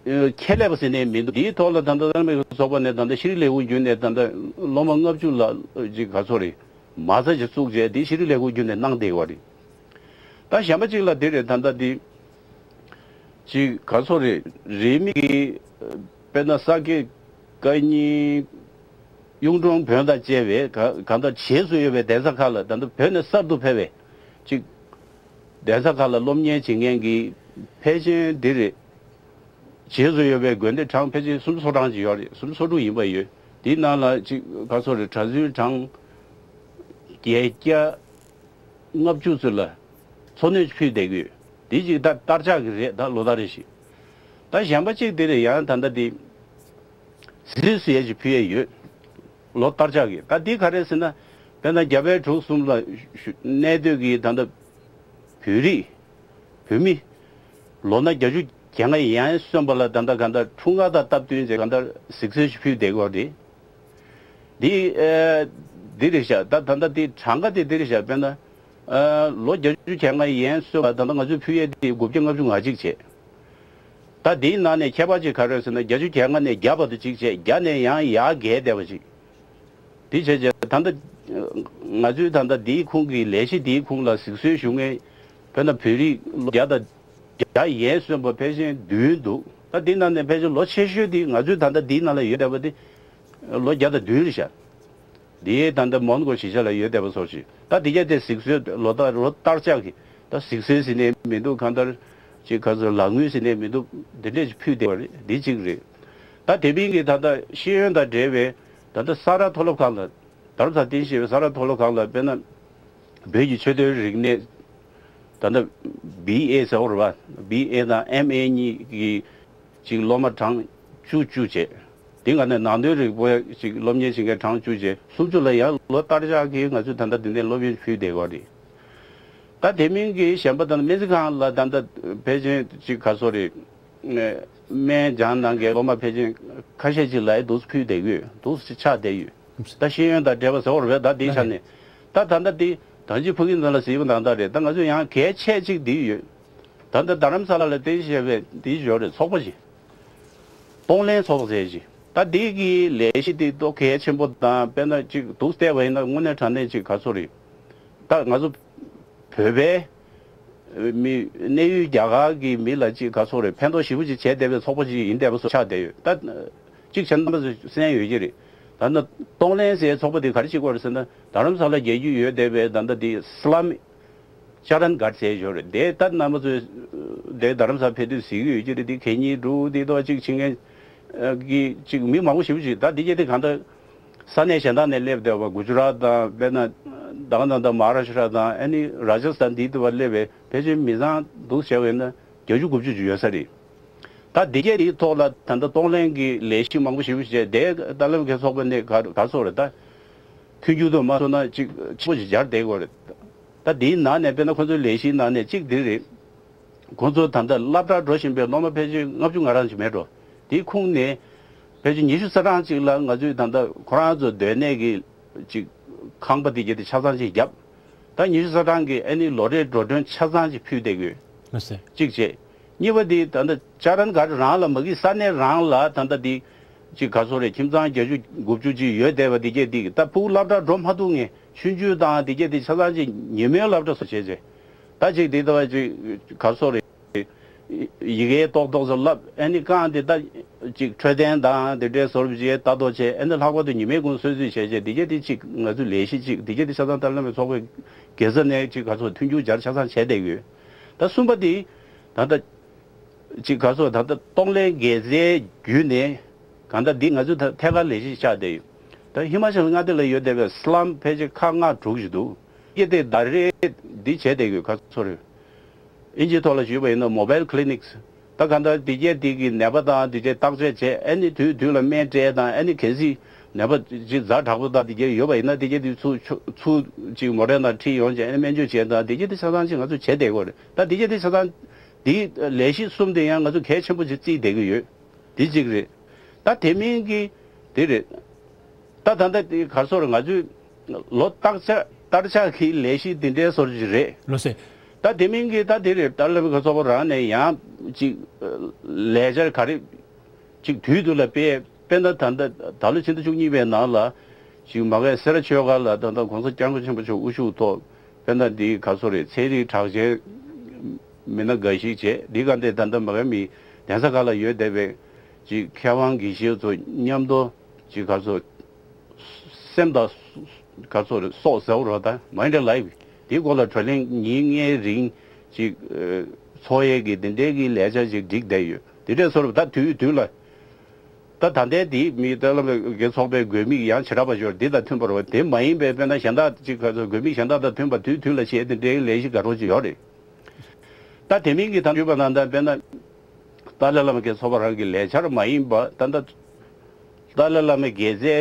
ཨ་ཁྱད་ལས་པ་ཟེར་ནས་མི་འདུག། འདིའི་ཐོག་ལ་ད་ལྟ་བླ་མ་དགེ་རྩ་ཚོགས་པ་ནས་ད་ལྟ་ཤེས་རིག་ལས་ཁུངས་བརྒྱུད་ནས་ད་ལྟ་སློབ་མ་ལྔ་བཅུ་ལ་ཅིག་ག་རེ་ཟེར་རེད། མ་རྩ་ཅིག་བཙུགས་བྱས་འདི་ཤེས་རིག་ལས་ཁུངས་བརྒྱུད་ནས་གནང་བསྡད་ཡོད་རེད། ད་གཞན་པ་ཅིག་ལ་འདི་རེད། ད་ལྟ་འདི་ཅིག་ག་རེ་ཟེར་རེད། རིས་མེད་ཀྱི་དཔེར་ན་ས་དགེ་བཀའ་རྙིང་གཡུང་དྲུང་བོན་དང་བཅས་པའི་ག་གང་ལྟར་བྱེས་སུ་ཡོད་པའི་གདན་ས་ཁག་ལ། ད་ལྟ་བོད་ནས་གསར་དུ་ཕེབས་པའི་ཅིག་གདན་ས་ཁག་ལ་སློབ་གཉེར་བྱེད་མཁན་གྱི་ཕལ་ཆེར་འདི་རེད། བྱེས་སུ་ཡོད་པའི་དགོན་སྡེ་གྲངས་ཕལ་ཆེར་སུམ་ཅུ་སོ་གྲངས་ཅིག་ཡོད་རེད། སུམ་ཅུ་སོ་དྲུག་ཡིན་པ་ཡོད། དེའི་ནང་ལ་ཅིག་ག་རེ་ཟེར་རེད། གྲྭ་བཙུན་གྲངས་བརྒྱད་བརྒྱ་ལྔ་བཅུ་ཙམ་ལ་འཚོ་སྣོན་ཕུལ་བསྡད་ཀྱི་ཡོད། དེ་ཅིག་ད་བསྟར་ཆགས་ཀྱི་རེད། ད་ལོ་ལྟར་རེ་བཞིན། ད་གཞན་པ་ཅིག་དེ་རེད། ཡང་ད་ལྟ་དེ་ཟི་ལིང་ཟེར་ཡས་ཅིག་ཕུལ་ཡས་ཡོད། ལོ་ལྟར་ཆགས་ཀྱི། ད་འདི་ག་རེ་ཟེར་ན། དཔེར་ན་རྒྱ་བལ་འབྲུག་གསུམ་ལ་གནས་སྡོད་ཀྱི་ད་ལྟ་བོད་རིགས་བོད་མི་ལོ་ན་བརྒྱད་ཅུ་ བརྒྱད་ལྔ་ཡན་སོན་པ་ལ་ད་ལྟ་གང་ལྟར་འཁྲུངས་སྐར་དང་སྟབས་བསྟུན་བྱས་གང་ལྟར་གཟིགས་གསོལ་ཞིག་ཕུལ་བསྡད་ཀྱི་ཡོད་རེད། འདི་ཨེ་འདི་རེད་ཤག་ད་ད་ལྟ་འདི་གྲངས་ཀ་དེ་འདི་རེད་ཤག་དཔེར་ན་ཨ་ལོ་བརྒྱད་ཅུ་གྱ་ལྔ་ཡན་སོན་པ་ད་ལྟ་ང་ཚོས་ཕུལ་ཡས་དེ་དགུ་བརྒྱ་ལྔ་བཅུ་ང་གཅིག་བྱས། ད་འདིའི་ནང་ནས་ཁྱད་པར་ཅིག་ག་རེ་རེད་ཟེར་ན་བརྒྱད་ཅུ་གྱ་ལྔ་ནས་བརྒྱ་བར་དུ་གཅིག་བྱས། བརྒྱ་ནས་ཡང་ཡར་བརྒལ་བསྡད་པ་ཅིག་འདི་བྱས་རྗེས་ད་ལྟ་ང་ཚོའི་ད་ལྟ་འདིའི་ཁུངས་ཀྱི་ལས་གཞི་འདིའི་ཁུངས་ལ་གཟིགས་གསོལ་ཞུ་མཁན་དཔེར་ན་བོད་རིགས་ལོ་བརྒྱ་དང་བརྒྱ་ཡན་སོན་པ་ཕལ་ཆེར་བདུན་འདུག་ད་འདི་ནང་ནས་ཕལ་ཆེར་ལོ་ཆེ་ཤོས་འདི་ང་ཚོའི་ད་ལྟ་འདིའི་ནང་ལ་ཡོད་བསྡད་པ་འདི་ལོ་བརྒྱ་དང་བདུན་རེད་ཤག་འདིའི་ད་ལྟ་མོན་གྷོ་གཞིས་ཆགས་ལ་ཡོད་བསྡད་པ་སོགས་ཤིག་ད་འདི་ག་དེ་གཟིགས་གསོལ་ལོ་ལྟར་ལོ་ལྟར་ཆགས་ཀྱི་ད་གཟིགས་གསོལ་ཟེར་ནས་མི་འདུག་གང་ལྟར་ཅིག་ག་ཚོད་ལག་དངུལ་ཟེར་ནས་མི་འདུག་འདི་འདྲས་ཅིག་ཕུལ་བསྡད་པ་རེད། འདི་གཅིག་རེད། ད་དེ་མིན་གྱི་ད་ལྟ་ཤེས་ཡོན་དང་འབྲེལ་བའི་ད་ལྟ་ས་རཱ་མཐོ་སློབ་ཁང་ལ་རྡ་རམ་ས་ལ་རྟེན་གཞི་བྱས་པའི་ས་རཱ་མཐོ་སློབ་ཁང་ལ་དཔེར་ན་བོད་ཀྱི་ཆོས་དོན་རིག་གནས་ད་ལྟ་བི་ཨེ་ཟེར་བ་རེད་པ། བི་ཨེ་དང་ཨེམ་ཨེ་གཉིས་ཀྱི་ཅིག་སློབ་མ་གྲངས་བཅུ་བཅུ་བྱས། དེ་ག་ནས་ནང་དོན་རིག་པ་ཅིག་སློབ་གཉེར་བྱེད་མཁན་གྲངས་བཅུ་བྱས། སུམ་ཅུ་ལ་ཡང་ལོ་ལྟར་ཆགས་ཀྱིས་ང་ཚོས་ད་ལྟ་འདི་ནས་སློབ་ཡོན་ཕུལ་བསྡད་ཡོད་རེད། ད་དེ་མིན་གྱི་གཞན་པ་ད་སྨན་རྩིས་ཁང་ལ་ད་ལྟ་ཕལ་ཆེར་ཅིག་ག་ཚོད་རེད། སྨན་སྦྱང་གནང་མཁན་སློབ་མ་ཕལ་ཆེར་ཁ་ཤས་ཅིག་ལ་འདུག་སེ་ཕུལ་བསྡད་ཀྱི་ཡོད། འདུག་སེ་ཆགས་བསྡད་ཡོད། ད་ཤེས་ཡོན་དང་འབྲེལ་བ་ཟེར་བ་རེད་པས། ད་འདིའི་ཆ་ནས་ད་ད་ལྟ་འདི་ད་ཅི་ཕ་གི་ནང་ལ་གཟིགས་པ་ནང་ལྟར་རེད། ད་ང་ཚོ་ཡང་གལ་ཆེ་གཅིག་འདི་ཡོད། ད་ལྟ་རྡ་རམ་ས་ལ་ལ་རྟེན་གཞི་བྱས་པའི་འདི་ཡོད་རེད། ཚོགས་པ་ཞིག་གདོང་ལེན་ཚོགས་པ་ཟེར་ཞིག་ད་འདི་གི་ལས་གཞི་འདི་ཏོག་གལ་ཆེན་པོ་དང་དཔེར་ན་ཅིག་འདུག་སེ་བལྟས་པ་ཡིན་ན་དངོས་གནས་དྲང་གནས་ཅིག་ག་ཚོད་རེད། ད་ང་ཚོ་བོད་པའི་མི་གནས་ཡུལ་རྒྱ་གར་གྱི་མི་ལ་ཅིག་ག་ཚོད་རེད། ཕན་ཐོགས་ཞེ་པོ་ཅིག་བྱས་བསྡད་པའི་ཚོགས་པ་ཅིག་ཡིན་བསྡད་པ་བཟོ་ཆགས་བསྡད་ཡོད། ད་ཅིག་བྱས་ན་རྣམ་པ་ཚོས་གསན་ཡོད་ཀྱི་རེད། ད་ནི་གདོང་ལེན་ཟེར་ཚོགས་པ་དེ་ག་རེ་བྱེད་ཀྱི་ཡོད་རེད་ཟེར་ན་རྡ་རམ་ས་ལ་རྒྱལ་རྒྱུ་ཡོད་བསྡད་པའི་ད་ལྟ་དེ་སི་ལམ་ཅ་རན་གྷར་ཟེར་ཡོད་རེད། དེ་ད་རྣམ་པ་ཚོས་དེ་རྡ་རམ་ས་ཕེབས་དུས་གཟིགས་ཀྱི་ཡོད་ཀྱི་རེད། དེ་གད་སྙིགས་འདུག་དེ་ཏོག་ཅིག་བྱེད་མཁན་གྱི་ཅིག་མི་མང་པོ་ཞེ་པོ་ཅིག་ད་དེ་གྱད་དེ་གང་ལྟར་ས་གནས་གཞན་དག་ནས་སླེབས་བསྡད་པ་གུ་ཇུ་རཱཏ་དང་དཔེར་ན་ད་ག་ད་ད་མ་ཧཱ་རཱ་ཤི་ཊ་དང་ཨ་ནི་རཱ་ཇ་སི་ཐན་འདི་དུ་བ་སླེབས་པའི་ཕལ་ཆེར་མི་ཚང་འདུག་བྱས་པ་ཡིན་ན་བརྒྱད་ཅུ་དགུ་བཅུ་ཅིག་ཡོད་ས་རེད། ད་དེ་གྱད་དེའི་ཐོག་ལ་ད་ལྟ་གདོང་ལེན་གྱི་ལས་གཞི་མང་པོ་ཞེ་པོ་ཅིག་བྱས། དེ་ཏཱ་ལའི་བླ་མ་མཁན་ཚོགས་པ་ནས་ག་ག་ཚོད་རེད། ད་མཐུན་འགྱུར་དུ་མ་སོང་ན་ཅིག་ཆེན་པོ་ཞིག་སྦྱར་བསྡད་ཡོད་རེད། ད་དེའི་ནང་ནས་དཔེར་ན་ཁོ་ཚོའི་ལས་གཞིའི་ནང་ནས་གཅིག་འདི་རེད། ཁོ་ཚོ་ད་ལྟ་སློབ་གྲྭར་འགྲོ་བཞིན་པའི་སློབ་མ་ཕལ་ཆེར་ལྔ་བཅུ་ང་གྲངས་ཅིག་མེད་འགྲོ། དེའི་ཁུངས་ནས་ཕལ་ཆེར་ཉི་ཤུ་རྩ་གྲངས་ཅིག་ལ་ང་ཚོས་ད་ལྟ་ཁོ་རང་ཚོ་སྡོད་གནས་ཀྱི་ཅིག་ཁང་པ་དེ་གྱད་དེ་ཆ་ཚང་ཅིག་བརྒྱབ། ད་ཉི་ཤུ་རྩ་གྲངས་ཀྱི་ཨ་ནི་ལོ་རེའི་འགྲོ་གྲོན་ཆ་ཚང་ཅིག་ཕུལ་བསྡད་ཀྱི་ཡོད། ལགས་སོ། གཅིག་བྱས། གཉིས་པ་དེ་ད་ལྟ་ཅ་རན་གྷར་རང་ལ་མ་གི་ས་གནས་རང་ལ་ད་ལྟ་དེ་ཅིག་ག་ཚོད་རེད། ཁྱིམ་ཚང་བརྒྱད་ཅུ་དགུ་བཅུ་ཅིག་ཡོད་བསྡད་པ་དེ་གྱད་དེ་ད་ཕྲུ་གུ་སློབ་གྲྭར་འགྲོ་མ་ཐུབ་མཁན་ཆུང་ཆུང་དང་དེ་གྱད་དེ་ཆ་ཚང་ཅིག་ཉིན་མོའི་སློབ་གྲྭ་སོགས་བྱས་བྱས། ད་ཅིག་དེ་ལྟ་བ་ཅིག་ག་ཚོད་རེད། ཡི་གེ་ཏོག་ཏོག་ཙམ་བསླབ། ཨ་ནི་རྐང་དེ་ད་ཅིག་འཕྲོད་བསྟེན་དང་དེ་འདྲའི་བཟོ་འདྲ་བྱས་ལྟ་རྟོག་བྱས། ཨ་ནི་ལྷག་པར་དུ་ཉི་མའི་གུང་གསོལ་ཚིགས་བྱས་བྱས་དེ་གྱད་དེ་ཅིག་ང་ཚོའི་ལས་གཞི་ཅིག་དེ་གྱད་དེ་ཆ་ཚང་ཏཱ་ལའི་བླ་མའི་ཚོགས་པའི་དགེ་རྩ་ནས་ཅིག་ག་ཚོད་མཐུན་འགྱུར་སྦྱར་ཆ་ཚང་བྱས་བསྡད་ཡོད། ད་གསུམ་པ་དེ་ད་ལྟ་ཅིག་ག་ཚོད་ད་ལྟ་གདོང་ལེན་དགེ་རྩའི་བརྒྱུད་ནས་གང་ལྟར་འདི་ང་ཚོའི་ད་ཐད་ཀར་ལས་གཞི་ཆགས་བསྡད་ཡོད། ད་ཧི་མ་ཅལ་མངའ་སྡེ་ལ་ཡོད་བསྡད་པའི་སི་ལམ་ཕལ་ཆེར་ཁག་ལྔ་དྲུག་ཞིག་འདུག་དེ་གྱད་དེ་ད་རེས་འདི་བྱས་བསྡད་ཡོད། ག་ཚོད་རེད། ཨིན་ཇིའི་ཐོག་ལ་ཞུས་པ་ཡིན་ན་མོ་བཱའིལ་ཁི་ལི་ནིག་ད་གང་ལྟར་དེ་གྱད་དེ་གི་ནད་པ་དང་དེ་གྱད་བརྟག་དཔྱད་བྱས། ཨ་ནི་དུས་དུས་ལ་སྨན་སྤྲད་དང་། ཨ་ནི་གལ་སྲིད་ནད་པ་ཅིག་ཛ་དྲག་པོ་དང་དེ་གྱད་ཡོད་པ་ཡིན་ན་དེ་གྱད་དེ་ཚུར་ཚུར་ཅིག་མོ་ཊའི་ནང་ཁྲིད་ཡོང་བྱས། ཨ་ནི་སྨན་བཅོས་བྱས་དང་དེ་གྱད་དེ་ཆ་ཚང་ཅིག་ང་ཚོ་བྱས་བསྡད་ཡོད་རེད། ད་དེ་གྱད་དེ་ཆ་ཚང་དེའི་ལས་གཞི་གསུམ་དེ་ཡང་ང་ཚོ་གལ་ཆེན་པོ་ཅིག་བརྩིས་བསྡད་ཀྱི་ཡོད། དེ་གཅིག་རེད། ད་དེ་མིན་གྱི་དེ་རེད། ད་ད་ལྟ་དེ་ག་རེ་ཟེར་དགོས་རེད། ང་ཚོས་ལོ་ལྟར་ཆགས་ལྟར་ཆགས་ཀྱི་ལས་གཞི་འདི་འདྲའི་བཟོ་འདྲ་ཅིག་རེད། ལགས་སོ། ད་དེ་མིན་གྱི་ད་དེ་རེད། ཏཱ་ལའི་བླ་མའི་མཁན་ཚོགས་པ་རང་ནས་ཡང་ཅིག་ལས་འཆར་ག་རེ་ཅིག་དུས་དུས་ལ་སྤེལ། དཔེར་ན་ད་ལྟ་ད་ལོ་ཕྱི་ཟླ་བཅུ་གཉིས་པའི་ནང་ལ་ཅིག་མ་གི་སེ་ར་ཆོས་སྒར་ལ་ད་ལྟ་༸གོང་ས་༸སྐྱབས་མགོན་ཆེན་པོ་མཆོག་དབུ་བཞུགས་ཐོག་དཔེར་ན་འདི་ག་རེ་ཟེར་དགོས་རེད། ཚན་རིག་གྲགས་ཅན་མི་སྣ་འགའ་ཞིག་བྱས། འདི་ག་འདི་ད་ལྟ་མ་གི་མི་གདན་ས་ཁག་ལ་ཡོད་བསྡད་པའི་ཅིག་མཁས་དབང་དགེ་བཤེས་ཚོ་མཉམ་དུ་ཅིག་ག་རེ་ཟེར་དགོས་རེད། སེམས་དང་ག་རེ་ཟེར་དགོས་རེད། སྲོག་ཟེར་བ་རེད། ད་མའིན་ཌི་ལའིཕ་འདིའི་སྐོར་ལ་བགྲོ་གླེང་ཉིན་ལྔའི་རིང་ཅིག་ཨ་འཚོགས་ཡས་ཀྱི་འདི་འདྲའི་གི་ལས་འཆར་ཅིག་བསྒྲིགས་བསྡད་ཡོད། འདི་འདྲས་བཟོ་འདྲ་ད་དུས་དུས་ལ། ད་ད་ལྟའི་འདི་མི་ཏཱ་ལའི་བླ་མའི་མཁན་ཚོགས་པའི་དགོས་དམིགས་ཡང་བྱེ་བྲག་པ་ཞིག་ཡོད་རེད། འདི་དང་མཐུན་པ་རེད་པ། དེ་མ་ཡིན་པའི་དཔེར་ན་གཞན་དག་ཅིག་ག་རེ་ཟེར་དགོས་རེད། དགོས་དམིགས་གཞན་དག་དང་མཐུན་པ་དུས་དུས་ལ་བྱས་འདི་འདྲའི་ལས་གཞི་དགའ་རབ་ཅིག་ཡོད་རེད། ད་དེ་མིན་གྱི་ད་ཞུས་པ་ནང་ལྟར་དཔེར་ན་ཏཱ་ལའི་བླ་མའི་མཁན་ཚོགས་པ་རང་གི་ལས་འཆར་མ་ཡིན་པ། ད་ལྟ་ཏཱ་ལའི་བླ་མའི་དགེ་རྩའི་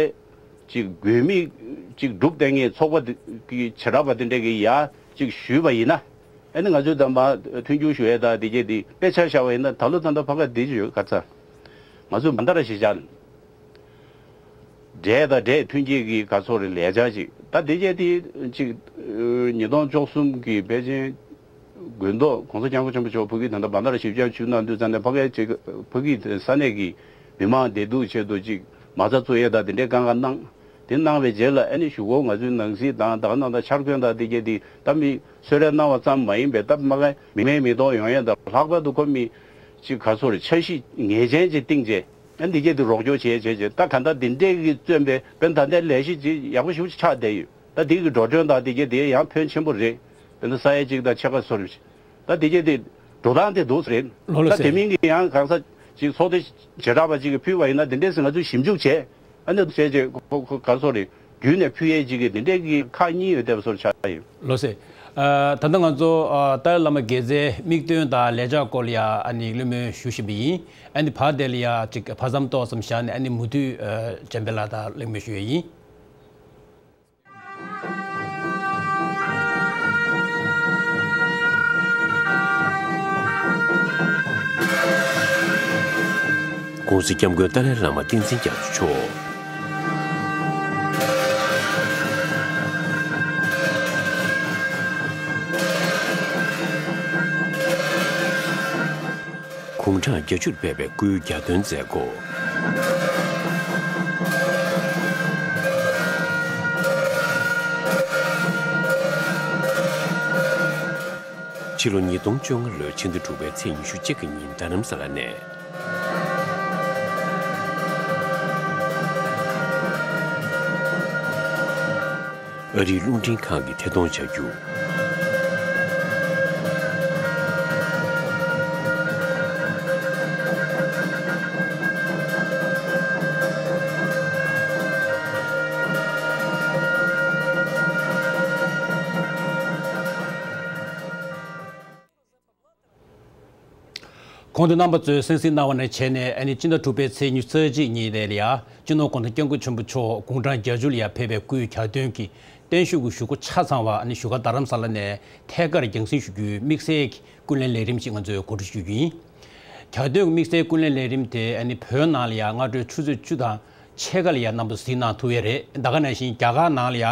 ཅིག་དགོས་དམིགས་ཅིག་སྒྲུབ་བསྡད་མཁན་ཚོགས་པ་འདི་གི་བྱེ་བྲག་པ་འདི་འདྲས་ཀྱིས་ཡར་ཅིག་ཞུས་པ་ཡིན་ན། ཨ་ནི་ང་ཚོས་ད་མ་མཐུན་འགྱུར་ཞུ་ཡས་ད་དེ་གྱད་དེ་དཔེ་ཆ་བཞག་པ་ཡིན་ན་ད་ལོ་ད་ལྟ་ཕ་ག་དེ་ཅིག་ཡོད་ག་ཚ། ང་ཚོས་མ་འདར་ཞེ་བཞག་འབྲས་དང་འབྲས་མཐུན་རྐྱེན་གྱི་ག་ཚོད་རེད་ལས་འཆར་ཅིག་ད་དེ་གྱད་དེ་ཅིག་ཉིས་སྟོང་བཅུ་གསུམ་གྱི་ཕལ་ཆེར་དགུན་ཐོག་༸གོང་ས་༸སྐྱབས་མགོན་ཆེན་པོ་མཆོག་ཕ་གིར་ད་ལྟ་བན་དྷ་ར་ཞིབ་དཔྱད་ཞུ་གནང་དུས་ཙམ་ནས་ཕ་གིའི་ཅིག་ཕ་གི་ས་གནས་ཀྱི་མི་མང་བདེ་སྡུག་ཆེད་དུ་ཅིག་མ་རྩ་བཙུགས་ཡས་དང་དེ་འདྲའི་དཀའ་ངལ་གནང་། དེ་གནང་བའི་རྗེས་ལ་ཨ་ནི་གཞུག་གུ་ང་ཚོའི་ནང་སྲིད་དང་ད་ག་ནང་ད་འཆར་དགོན་དང་དེ་གྱད་དེ་ད་མི་གསོལ་རས་གནང་བ་ཙམ་མ་ཡིན་པའི་ད་མ་ག་མི་མེད་མི་ཐོག་ཡོང་ཡས་དང་ལྷག་པར་དུ་ཁོ་མི་ཅིག་ག་ཚོད་རེད་འཆར་གཞི་ངེས་ཅན་ཅིག་བཏིང་རྗེས། ཨ་འདི་གྱད་དེ་རོགས་སྐྱོར་བྱེད་བྱེད་བྱེད་ད་ག་འདྲ་འདི་འདྲས་ཀྱི་བརྩོན་པའི་དཔེ་ད་ལྟའི་ལས་གཞི་ཅིག་ཡག་པོ་ཞིག་ཆགས་བསྡད་ཡོད། ད་འདི་གི་འགྲོ་གྲོན་དང་འདི་གྱད་དེ་ཡང་ཕོན་ཆེན་པོ་རེད། དཔེར་ན་ས་ཡ་གཅིག་དང་ཕྱེད་ཀ་སོ་རེད། ད་འདི་གྱད་དེ་འགྲོ་སྟངས་དེ་འདུག་རེད། ལོ་ལ་ད་དེ་ཟེར་མིན་གྱི་ཡང་གང་ས་ཅིག་ཚོགས་སྡེ་བྱེ་བྲག་པ་ཅིག་གིས་ཕུལ་བ་ཡིན་ན་འདི་འདྲས་ཟེར་ང་ཚོས་ཞིབ་འཇུག་བྱས། ཨ་ནི་བྱས་རྗེས་ཁོ་ཁོ་ག་སོ་རེད། བརྒྱུད་ནས་ཕུལ་ཡས་ཅིག་གི་འདི་འདྲས་ཀྱི་ཁག་གཉིས་ཡོད་བསྡད་པ་སོར་ཆགས་ཡོད། ལོ་ཟེར། ཨ་ད་ལྟ་ང་ཚོ་ཨ་ཏཱ་ལའི་བླ་མ་དགེ་རྩའི་དམིགས་དོན་དང་ལས་འཆར་སྐོར་ལ་ཡ་ཨ་ནི་གླེང་མོལ་ཞུ་བཞིན་པ་ཡིན། ཨ་ནི་བར་དེ་ལ་ཡ་ཅིག་ཕར་མཚམས་ཏོག་ཙམ་བཞག་ནས་ཨ་ནི་མུ་མཐུད་ཨ་འཇམ་དཔལ་ལགས་དང་གླེང་མོལ་ཞུ་ཡས་ཡིན། ༸གོང་ས་༸སྐྱབས་མགོན་ཏཱ་ལའི་བླ་མ་བསྟན་འཛིན་རྒྱ་མཚོ་མཆོག་དགུང་གྲངས་བརྒྱད་ཅུར་ཕེབས་པའི་སྐུའི་གྱ་སྟོན་མཛད་སྒོ། ཕྱི་ལོ་ཉིས་སྟོང་བཅོ་ལྔ་ལོའི་ཕྱི་ཟླ་དྲུག་པའི་ཚེས་ཉི་ཤུ་གཅིག་གི་ཉིན་རྡ་རམ་ས་ལ་ནས། ཨ་རིའི་རླུང་འཕྲིན་ཁང་གི་ཐད་གཏོང་བྱ་རྒྱུ། གོང་དུ་རྣམ་པ་ཚོས་གསན་གཟིགས་གནང་བ་ནང་བྱས་ནས་ཨ་ནི་སྤྱི་ཟླ་དྲུག་པའི་ཚེས་ཉི་ཤུ་རྩ་གཅིག་ཉིན་དེ་ལ་ཡ་སྤྱི་ནོར་༸གོང་ས་༸སྐྱབས་མགོན་ཆེན་པོ་མཆོག་དགུང་གྲངས་བརྒྱད་ཅུ་ལ་ཡ་ཕེབས་པའི་སྐུའི་གྱ་སྟོན་གྱི་བརྟན་བཞུགས་ཀྱི་བཞུགས་སྒོ་ཆ་ཚང་བ་ཨ་ནི་བཞུགས་སྒར་རྡ་རམ་ས་ལ་ནས་ཐད་ཀར་རྒྱང་སྲིང་ཞུ་རྒྱུའི་དམིགས་བསལ་གྱི་ཀུན་གླེང་ལས་རིམ་ཞིག་ང་ཚོས་གོ་སྒྲིག་ཞུ་རྒྱུ་ཡིན། གྱ་སྟོན་གྱི་དམིགས་བསལ་ཀུན་གླེང་ལས་རིམ་དེ་ཨ་ནི་བོད་ནང་ལ་ཡ་སྔ་དྲོའི་ཆུ་ཚོད་བཅུ་དང་ཕྱེད་ཀ་ལ་ཡ་རྣམ་པ་གཟིགས་གནང་ཐུབ་ཡས་རེད། ད་ག་ནང་བཞིན་རྒྱ་གར་ནང་ལ་ཡ་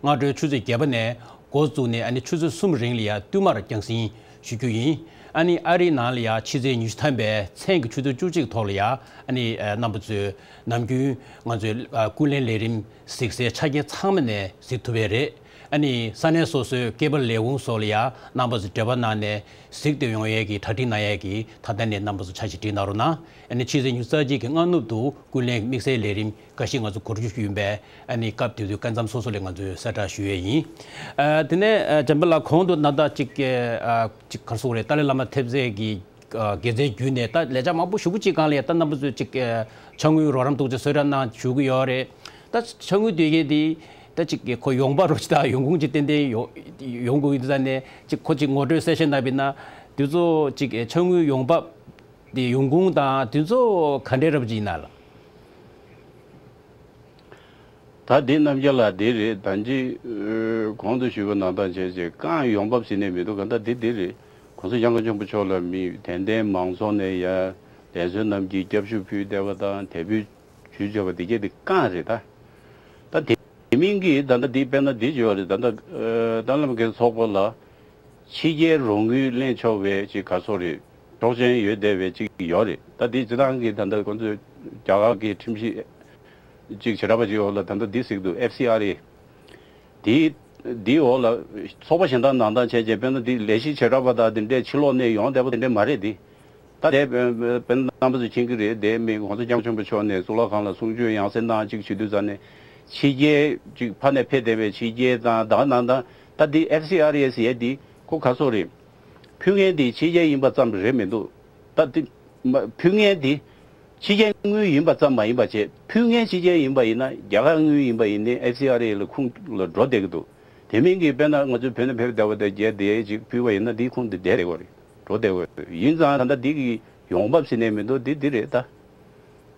སྔ་དྲོའི་ཆུ་ཚོད་བརྒྱད་པ་ནས་འགོ་བཙུགས་ནས་ཨ་ནི་ཆུ་ཚོད་གསུམ་རིང་ལ་ཡ་བསྟུད་མར་རྒྱང་སྲིང་ཞུ་རྒྱུ་ཡིན། ཨ་ནི་ཨ་རིའི་ནང་ལ་ཡ་ཕྱི་ཚེས་ཉི་ཤུ་ཐམ་པའི་མཚན་གྱི་ཆུ་ཚོད་བཅུ་གཅིག་ཐོག་ལ་ཡ་ཨ་ནི་ཨ་རྣམ་པ་ཚོས་ནམ་རྒྱུན་ང་ཚོའི་ཨ་ཀུན་གླེང་ལས་རིམ་གཟིགས་སའི་ཆ་རྐྱེན་ཚང་མ་ནས་གཟིགས་ཐུབ་པས་རེད། ཨ་ནི་ས་གནས་སོ་སོའི་ཀེ་བལ་ལས་ཁུངས་སོགས་ལ་ཡ་རྣམ་པ་ཚོ་འབྲེལ་བ་གནང་ནས་གཟིགས་ཏེ་ཡོང་ཡས་ཀྱི་གྲ་སྒྲིག་གནང་ཡས་ཀྱི་ད་ལྟ་ནས་རྣམ་པ་ཚོ་འཆར་གཞི་སྒྲིག་གནང་རོགས་གནང་། ཨ་ནི་ཕྱི་ཚེས་ཉི་ཤུ་རྩ་གཅིག་གི་སྔ་ནུབ་ཏུ་ཀུན་གླེང་དམིགས་བསལ་ལས་རིམ་འགའ་ཞིག་ང་ཚོ་གོ་སྒྲིག་ཞུས་ཡིན་པས། ཨ་ནི་སྐབས་དེ་དུས་སྐབས་མཚམས་སོ་སོ་ལ་ང་ཚོས་གསལ་བསྒྲགས་ཞུ་ཡས་ཡིན། ཨ་དེ་ནས་ཨ་འཇམ་དཔལ་ལགས་གོང་དུ་ན་ད་ཅིག་ཨ་ཅིག་ག་རེ་ཟེར་དགོས་རེད། ཏཱ་ལའི་བླ་མ་ཐེབས་རྩའི་གི་ཨ་དགེ་མཚན་བརྒྱུད་ནས་ད་ལས་འཆར་མང་པོ་ཞེ་པོ་ཅིག་སྒང་ལ་ཡ་ད་རྣམ་པ་ཚོས་ཅིག་ཨ་ཕྱག་དངུལ་རོགས་རམ་ཐུགས་རྗེ་གསོལ་རས་གནང་ཞུ་གི་ཡོད་རེད། ད་ཕྱག་དངུལ་དེ་གས་དེ་ད་ཅིག་ཁོ་ཡོང་འབབ་རོ་ཅིག་ད་ཡོང་ཁུངས་ཅིག་ཏན་ཏན་ཡོང་ཡོང་དགོས་ཀྱི་འདུག་ས་ནས་ཅིག་ཁོ་ཅིག་ངོ་སྤྲོད་གསལ་བཤད་གནང་བ་ཡིན་ན་དེ་ཚོ་ཅིག་ཕྱག་དངུལ་ཡོང་འབབ་དེ་ཡོང་ཁུངས་དང་དེ་ཚོ་ག་འདྲའི་རབ་ཅིག་ཡིན་ན་ལ། ད་འདི་རྣམ་རྒྱལ་ལགས་འདི་རེད། ད་ཅི་གོང་དུ་ཞུས་པ་ནང་ལྟར་བྱས་རྗེས་རྐང་ཡོང་འབབ་ཟེར་ནས་མི་འདུག་ག་ད་འདི་འདི་རེད། གོང་ས་སྐྱབས་མགོན་ཆེན་པོ་མཆོག་ལ་མི་དད་ལྡན་མང་ཚོགས་ནས་ཡ་ལས་བསོད་ནམས་ཀྱི་སྐྱབས་ཞུ་ཕུལ་བསྡད་པ་དང་དད་འབུལ་ཞུས་བྱས་པ་འདི་གྱད་འདི་རྐང་རེད་ད། ད་དེ་མིན་གྱི་ད་ལྟ་འདི་དཔེར་ན་འདི་བརྗོད་པ་རེད། ད་ལྟ་ཨ་ཏཱ་ལའི་བླ་མ་དགེ་ཚོགས་པ་ལ་ཕྱི་རྒྱལ་རོགས་དངུལ་ལེན་ཆོག་པའི་ཅིག་ག་ཚོད་རེད། ཆོག་མཆན་ཡོད་བསྡད་པའི་ཅིག་ཡོད་རེད། ད་འདི་སྤྱིར་བཏང་གི་ད་ལྟ་ཁོང་ཚོས་རྒྱ་གར་གྱི་ཁྲིམས་གཞི་ཅིག་བྱེ་བྲག་པ་ཅིག་འོག་ལ་ད་ལྟ་འདི་གཟིགས་འདུག་ཨེཕ་སི་ཨར་ཨེ། དེའི་དེའི་འོག་ལ་ཚོགས་པ་གཞན་དག་ནང་དང་བྱས་རྗེས་དཔེར་ན་འདི་ལས་གཞི་བྱེ་བྲག་པ་དང་དེ་འདྲའི་ཕྱི་ལོགས་ནས་ཡོང་བསྡད་པ་དེ་འདྲ་མ་རེད་འདི། ད་དེ་དཔེར་ན་རྣམ་པ་ཚོས་མཁྱེན་གྱི་རེད། དེ་མི་༸གོང་ས་༸སྐྱབས་མགོན་ཆེན་པོ་མཆོག་ནས་གཙུག་ལག་ཁང་ལ་གསུང་ཆོས་ཡང་སེ་གནང་ཅིག་བྱེད་དུས་ཙམ་ནས་ཕྱི་རྒྱལ་ཅིག་ཕར་ནས་ཕེབས་བསྡད་པའི་ཕྱི་རྒྱལ་དང་ད་ག་ནང་དང་ད་འདི་ཨེཕ་སི་ཨར་ཨེ་ཟེར་ཡས་འདི་ཁོ་ག་ཚོད་རེད། ཕུལ་མཁན་འདི་ཕྱི་རྒྱལ་ཡིན་པ་ཙམ་རེད་མི་འདུག་ད་འདི་མ་ཕུལ་མཁན་འདི་ཕྱི་རྒྱལ་དངུལ་ཡིན་པ་ཙམ་མ་ཡིན་པ་བྱས། ཕུལ་མཁན་ཕྱི་རྒྱལ་ཡིན་པ་ཡིན་ན་རྒྱ་གར་དངུལ་ཡིན་པ་ཡིན་ནའི་ཨེཕ་སི་ཨར་ཨེ་ལ་ཁུངས་ལ་འགྲོ་བསྡད་ཀྱི་འདུག་དེ་མིན་གྱི་དཔེར་ན་ང་ཚོའི་བོད་ནས་ཕེབས་བསྡད་པ་དེ་རྒྱལ་དེ་ཅིག་ཕུལ་བ་ཡིན་ན་འདིའི་ཁུངས་དེ་བསྡད་རེད་གོ་རེད། འགྲོ་བསྡད་གོ་རེད། ཡིན་ཙང་ད་ལྟ་འདི་གི་ཡོང་འབབ་ཟེར་ནས་མི་འདུག་འདི་འདི་རེད་ད།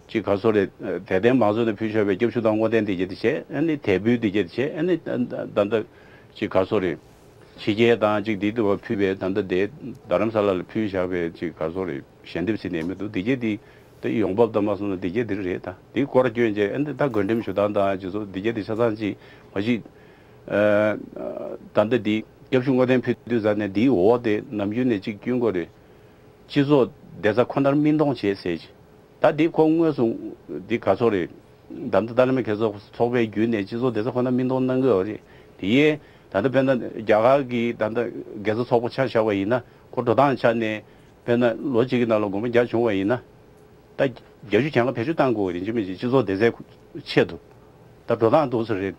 ཅིག་ག་ཚོད་རེད། དད་ལྡན་མང་ཚོགས་ནས་ཕུལ་ཆོག་པའི་སྐྱབས་ཞུ་དང་བསྔོ་རྟེན་དེ་གྱད་དེ་བྱས། ཨ་ནི་དད་འབུལ་དེ་གྱད་དེ་བྱས། ཨ་ནི་ད་ད་ད་ཅིག་ག་ཚོད་རེད། ཕྱི་རྒྱལ་དང་ཅིག་འདི་དུ་བ་ཕུལ་བའི་ད་ལྟ་དེ་རྡ་རམ་ས་ལ་ལ་ཕུལ་བཞག་པའི་ཅིག་ག་སོ་རེད་ཞལ་འདེབས་ཟེར་ནས་མི་འདུག་འདི་གྱད་འདི་ད་ཡོང་འབབ་དང་མ་སོང་ན་འདི་གྱད་འདི་རེད། ད་འདི་སྐོར་སྐྱོན་བྱས་ཨ་འདི་ད་བགོ་འགྲེམས་ཞུ་སྟངས་དང་ཅི་སོ་འདི་གྱད་འདི་ཆ་ཚང་ཅིག་མ་གཞི་ད་ལྟ་འདི་སྐྱབས་ཞུ་བསྔོ་རྟེན་ཕུལ་དུས་ཙང་ནས་འདིའི་འོག་དེ་ནམ་རྒྱུན་ནས་ཅིག་སྐྱོན་དགོས་རེད། སྤྱི་ཚོགས་བདེ་རྩ་ཁོ་ནར་སྨིན་གཏོང་བྱེད་ཟེར་གྱི། ད་འདི་ཁོ་དངོས་སུ་འདི་ག་ཚོད་རེད། ད་ལྟ་ཏཱ་ལི་མ་རྒྱལ་ཚོགས་ཚོགས་པའི་བརྒྱུད་ནས་སྤྱི་ཚོགས་བདེ་རྩ་ཁོ་ནར་སྨིན་གཏོང་གནང་གི་ཡོད་རེད། དེ་ཡས་ད་ལྟ་དཔེར་ན་རྒྱ་གར་གྱི་ད་ལྟ་དགེ་རྩ་ཚོགས་པ་ཆ་བཞག་པ་ཡིན་ན་ཁོ་འགྲོ་སྟངས་ཆ་ནས་དཔེར་ན་ལོ་གཅིག་གི་ནང་ལ་དགོན་པ་བརྒྱ་བྱུང་བ་ཡིན་ན། ད་བརྒྱད་ཅུ་གྱ་ལྔ་བེད་སྤྱོད་བཏང་དགོས་རེད་ཅི་མི་ཅི་སྤྱི་ཚོགས་བདེ་རྩའི་ཆེད་དུ་ད་འགྲོ་སྟངས་འདུག་ས་རེད།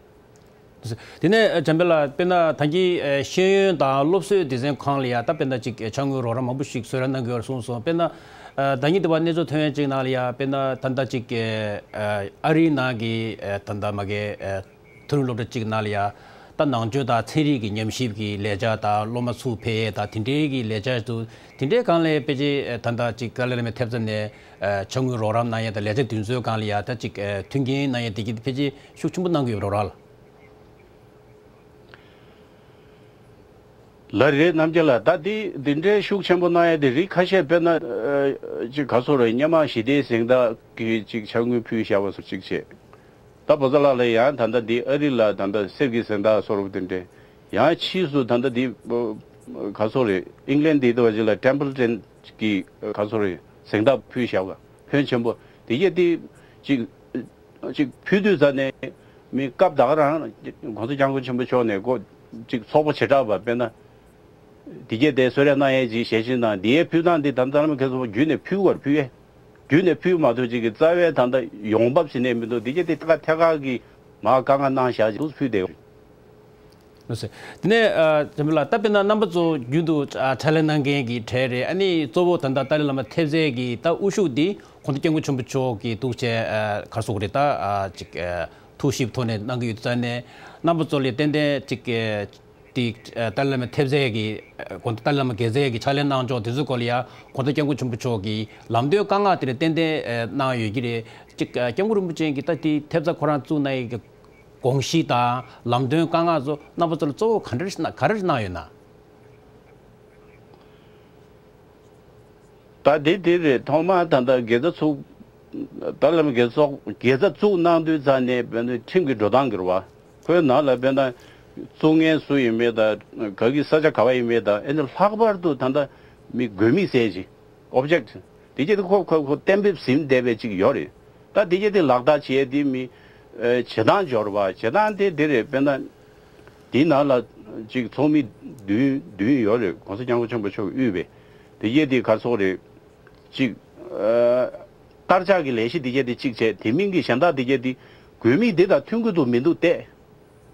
དེ་ནས་འཇམ་དཔལ་ལགས་དཔེར་ན་ད་གིན་ཤེས་ཡོན་དང་སློབ་གསོའི་སྡེ་ཚན་ཁང་ལ་ཡ་ད་དཔེར་ན་ཅིག་ཕྱག་དངུལ་རོགས་རམ་མང་པོ་ཞིག་གསོལ་རས་གནང་གི་ཡོད་རེད་གསུངས་སོང་། དཔེར་ན་ད་གིན་དེ་བ་གནས་ཚུལ་ཐོན་ཡས་ཅིག་ནང་ལ་ཡ་དཔེར་ན་ད་ལྟ་ཅིག་ཨ་རིའི་ནང་གི་ད་ལྟ་མ་གི་མཐོ་རིམ་སློབ་གྲྭ་གཅིག་ནང་ལ་ཡ། ད་ནང་ཆོས་དང་ཚན་རིག་གི་ཉམས་ཞིབ་ཀྱི་ལས་འཆར་དང་སློབ་མ་ཚུར་ཕེབས་ཡས་དང་དེ་འདྲའི་གི་ལས་འཆར་དུ་དེ་འདྲའི་སྒང་ལ་ཕལ་ཆེར་ད་ལྟ་ཅིག་ཏཱ་ལའི་བླ་མའི་ཐེབས་རྩ་ནས་ཕྱག་དངུལ་རོགས་རམ་གནང་ཡས་དང་ལས་འཆར་དེ་ཚོའི་སྒང་ལ་ཡ་ད་ཅིག་མཐུན་རྐྱེན་གནང་ཡས་དེ་གི་ཕལ་ཆེར་ཤུགས་ཆེན་པོ་གནང་གི་ཡོད་རེད་ར་ལ། ལགས་རེད་རྣམ་རྒྱལ་ལགས། ད་འདི་འདི་འདྲའི་ཤུགས་ཆེན་པོ་གནང་ཡས་དེ་རིགས་ཁ་ཤས་དཔེར་ན་ཅིག་ག་སོ་རེད་སྔོན་མ་ཞི་བདེའི་གཟེངས་རྟགས་ཀྱི་ཅིག་ཕྱག་དངུལ་ཕུལ་བཞག་པ་སོགས་ཅིག་བྱས། ད་བོ་ཙ་ལགས་ལ་ཡང་ད་ལྟ་འདི་ཨ་རི་ལ་ད་ལྟ་གསེར་གྱི་གཟེངས་རྟགས་སོར་བ་དེ་འདྲས་ཡང་ཕྱིས་སུ་ད་ལྟ་འདི་ག་སོ་རེད་ཨིང་ལན་འདི་ལྟ་བ་ཅིག་ལ་ཊེམ་པལ་ཊོན་གྱི་ག་སོ་རེད་གཟེངས་རྟགས་ཕུལ་བཞག་པ་ཕོན་ཆེན་པོ་དེ་གས་འདི་ཅིག་ཅིག་ཕུལ་དུས་ཙ་ནས་མི་སྐབས་ད་ག་རང་༸གོང་ས་༸སྐྱབས་མགོན་ཆེན་པོ་མཆོག་ནས་ཀོ་ཅིག་ཚོགས་པ་བྱེ་བྲག་པ་དཔེར་ན། འདི་གས་དེ་གསོལ་རས་གནང་ཡས་ཅིག་ཞལ་བཞེས་གནང་འདི་ཡས་ཕུལ་སྟངས་འདི་ད་ལྟ་བླ་མ་མཁན་ཚོགས་པ་བརྒྱུད་ནས་ཕུལ་བར་ཕུལ་ཡས། བརྒྱུད་ནས་ཕུལ་མ་ཐུབ་ཅིག་གི་རྩ་བའི་ད་ལྟ་ཡོང་འབབ་ཟིན་ནས་མི་འདུག་འདི་གས་དེ་ཐད་ཀར་ཐད་ཀར་གྱི་མར་དཀའ་ངལ་གནང་བཞག་ཅིག་ཕུལ་བསྡད་ཡོད། ལགས་སོ། དེ་ནས་ཨ་འཇམ་དཔལ་ལགས་ད་དཔེར་ན་རྣམ་པ་ཚོ་རྒྱུན་དུ་ཨ་ཕྱག་ལས་གནང་མཁན་གྱི་གྲས་རེད། ཨ་ནི་གཙོ་བོ་ད་ལྟ་ཏཱ་ལའི་བླ་མ་ཐེབས་རྩའི་གི་ད་དབུ་བཞུགས་འདི་གོང་ས་སྐྱབས་མགོན་ཆེན་པོ་མཆོག་གི་འདུག་བྱས་ཨ་ག་རེ་ཟེར་དགོས་རེད་ད་ཨ་ཅིག་ཨ་ཐུགས་ཞིབ་ཐོག་ནས་གནང་གི་ཡོད་དུས་ཙང་ནས་རྣམ་པ་ཚོ་ལ་ཏན་ཏན་ཅིག་ཨ། དེ་ཏཱ་ལའི་བླ་མའི་ཐེབས་རྩའི་གི་དགོངས་དག་ཏཱ་ལའི་བླ་མ་དགེ་རྩའི་གི་ཕྱག་ལས་གནང་ཕྱོགས་དེ་ཚོའི་སྐོར་ལ་ཡང་གོང་ས་སྐྱབས་མགོན་ཆེན་པོ་མཆོག་གིས་ལམ་སྟོན་བཀའ་མངགས་དེ་འདྲ་ཏན་ཏན་གནང་ཡོད་ཀྱི་རེད། གཅིག་སྐྱབས་མགོན་རིན་པོ་ཆེ་གིས་ད་དེ་ཐེབས་རྩ་ཁོ་རང་བཙུགས་གནང་ཡས་གི་དགོངས་གཞི་དང་ལམ་སྟོན་བཀའ་མངགས་ཚོ་རྣམ་པ་ཚོ་ལ་གཙོ་བོ་ག་འདྲ་ཞིག་ག་རེ་གནང་ཡོད་ན། ད་དེ་དེ་རེད། ཐོག་མར་ད་ལྟ་དགེ་རྩ་ཚུགས་ཏཱ་ལའི་བླ་མ་དགེ་རྩ་དགེ་རྩ་བཙུགས་གནང་དུས་ཙང་ནས་དཔེར་ན་ཁྲིམས་ཀྱི་འགྲོ་སྟངས་ཀྱི་རེད་བ། ཁོའི་ནང་ལ་དཔེར་ན་བཙུགས་མཁན་སུ་ཡིན་མིན་དང་ག་གི་ས་ཆ་ག་བ་ཡིན་མིན་དང་ཨེ་ནི་ལྷག་པར་དུ་ད་ལྟ་མི་དགོས་དམིགས་ཟེར་ཅིག་ཨོབ་ཇེག་ཊི་དེ་གྱད་དེ་ཁོ་ཁོ་ཁོ་གཏན་འབེབས་ཟིན་བསྡད་པའི་ཅིག་ཡོད་རེད། ད་དེ་གྱད་དེ་ལག་བསྟར་བྱེད་ཡས་དེ་མི་ཨེ་བྱེད་སྟངས་སྦྱོར་བ་བྱེད་སྟངས་དེ་དེ་རེད། དཔེར་ན་དེའི་ནང་ལ་ཅིག་ཚོགས་མི་བདུན་བདུན་ཡོད་རེད། གོང་ས་སྐྱབས་མགོན་ཆེན་པོ་མཆོག་གིས་དབུས་པའི་དེ་གྱད་དེ་ག་རེ་ཟེར་དགོས་རེད། ཅིག་ཨ་བསྟར་ཆགས་ཀྱི་ལས་གཞི་དེ་གྱད་དེ་གཅིག་བྱས་དེ་མིན་གྱི་གཞན་དག་དེ་གྱད་དེ་དགོས་དམིགས་དེ་དང་མཐུན་གྱི་འདུག་མི་འདུག་བལྟས།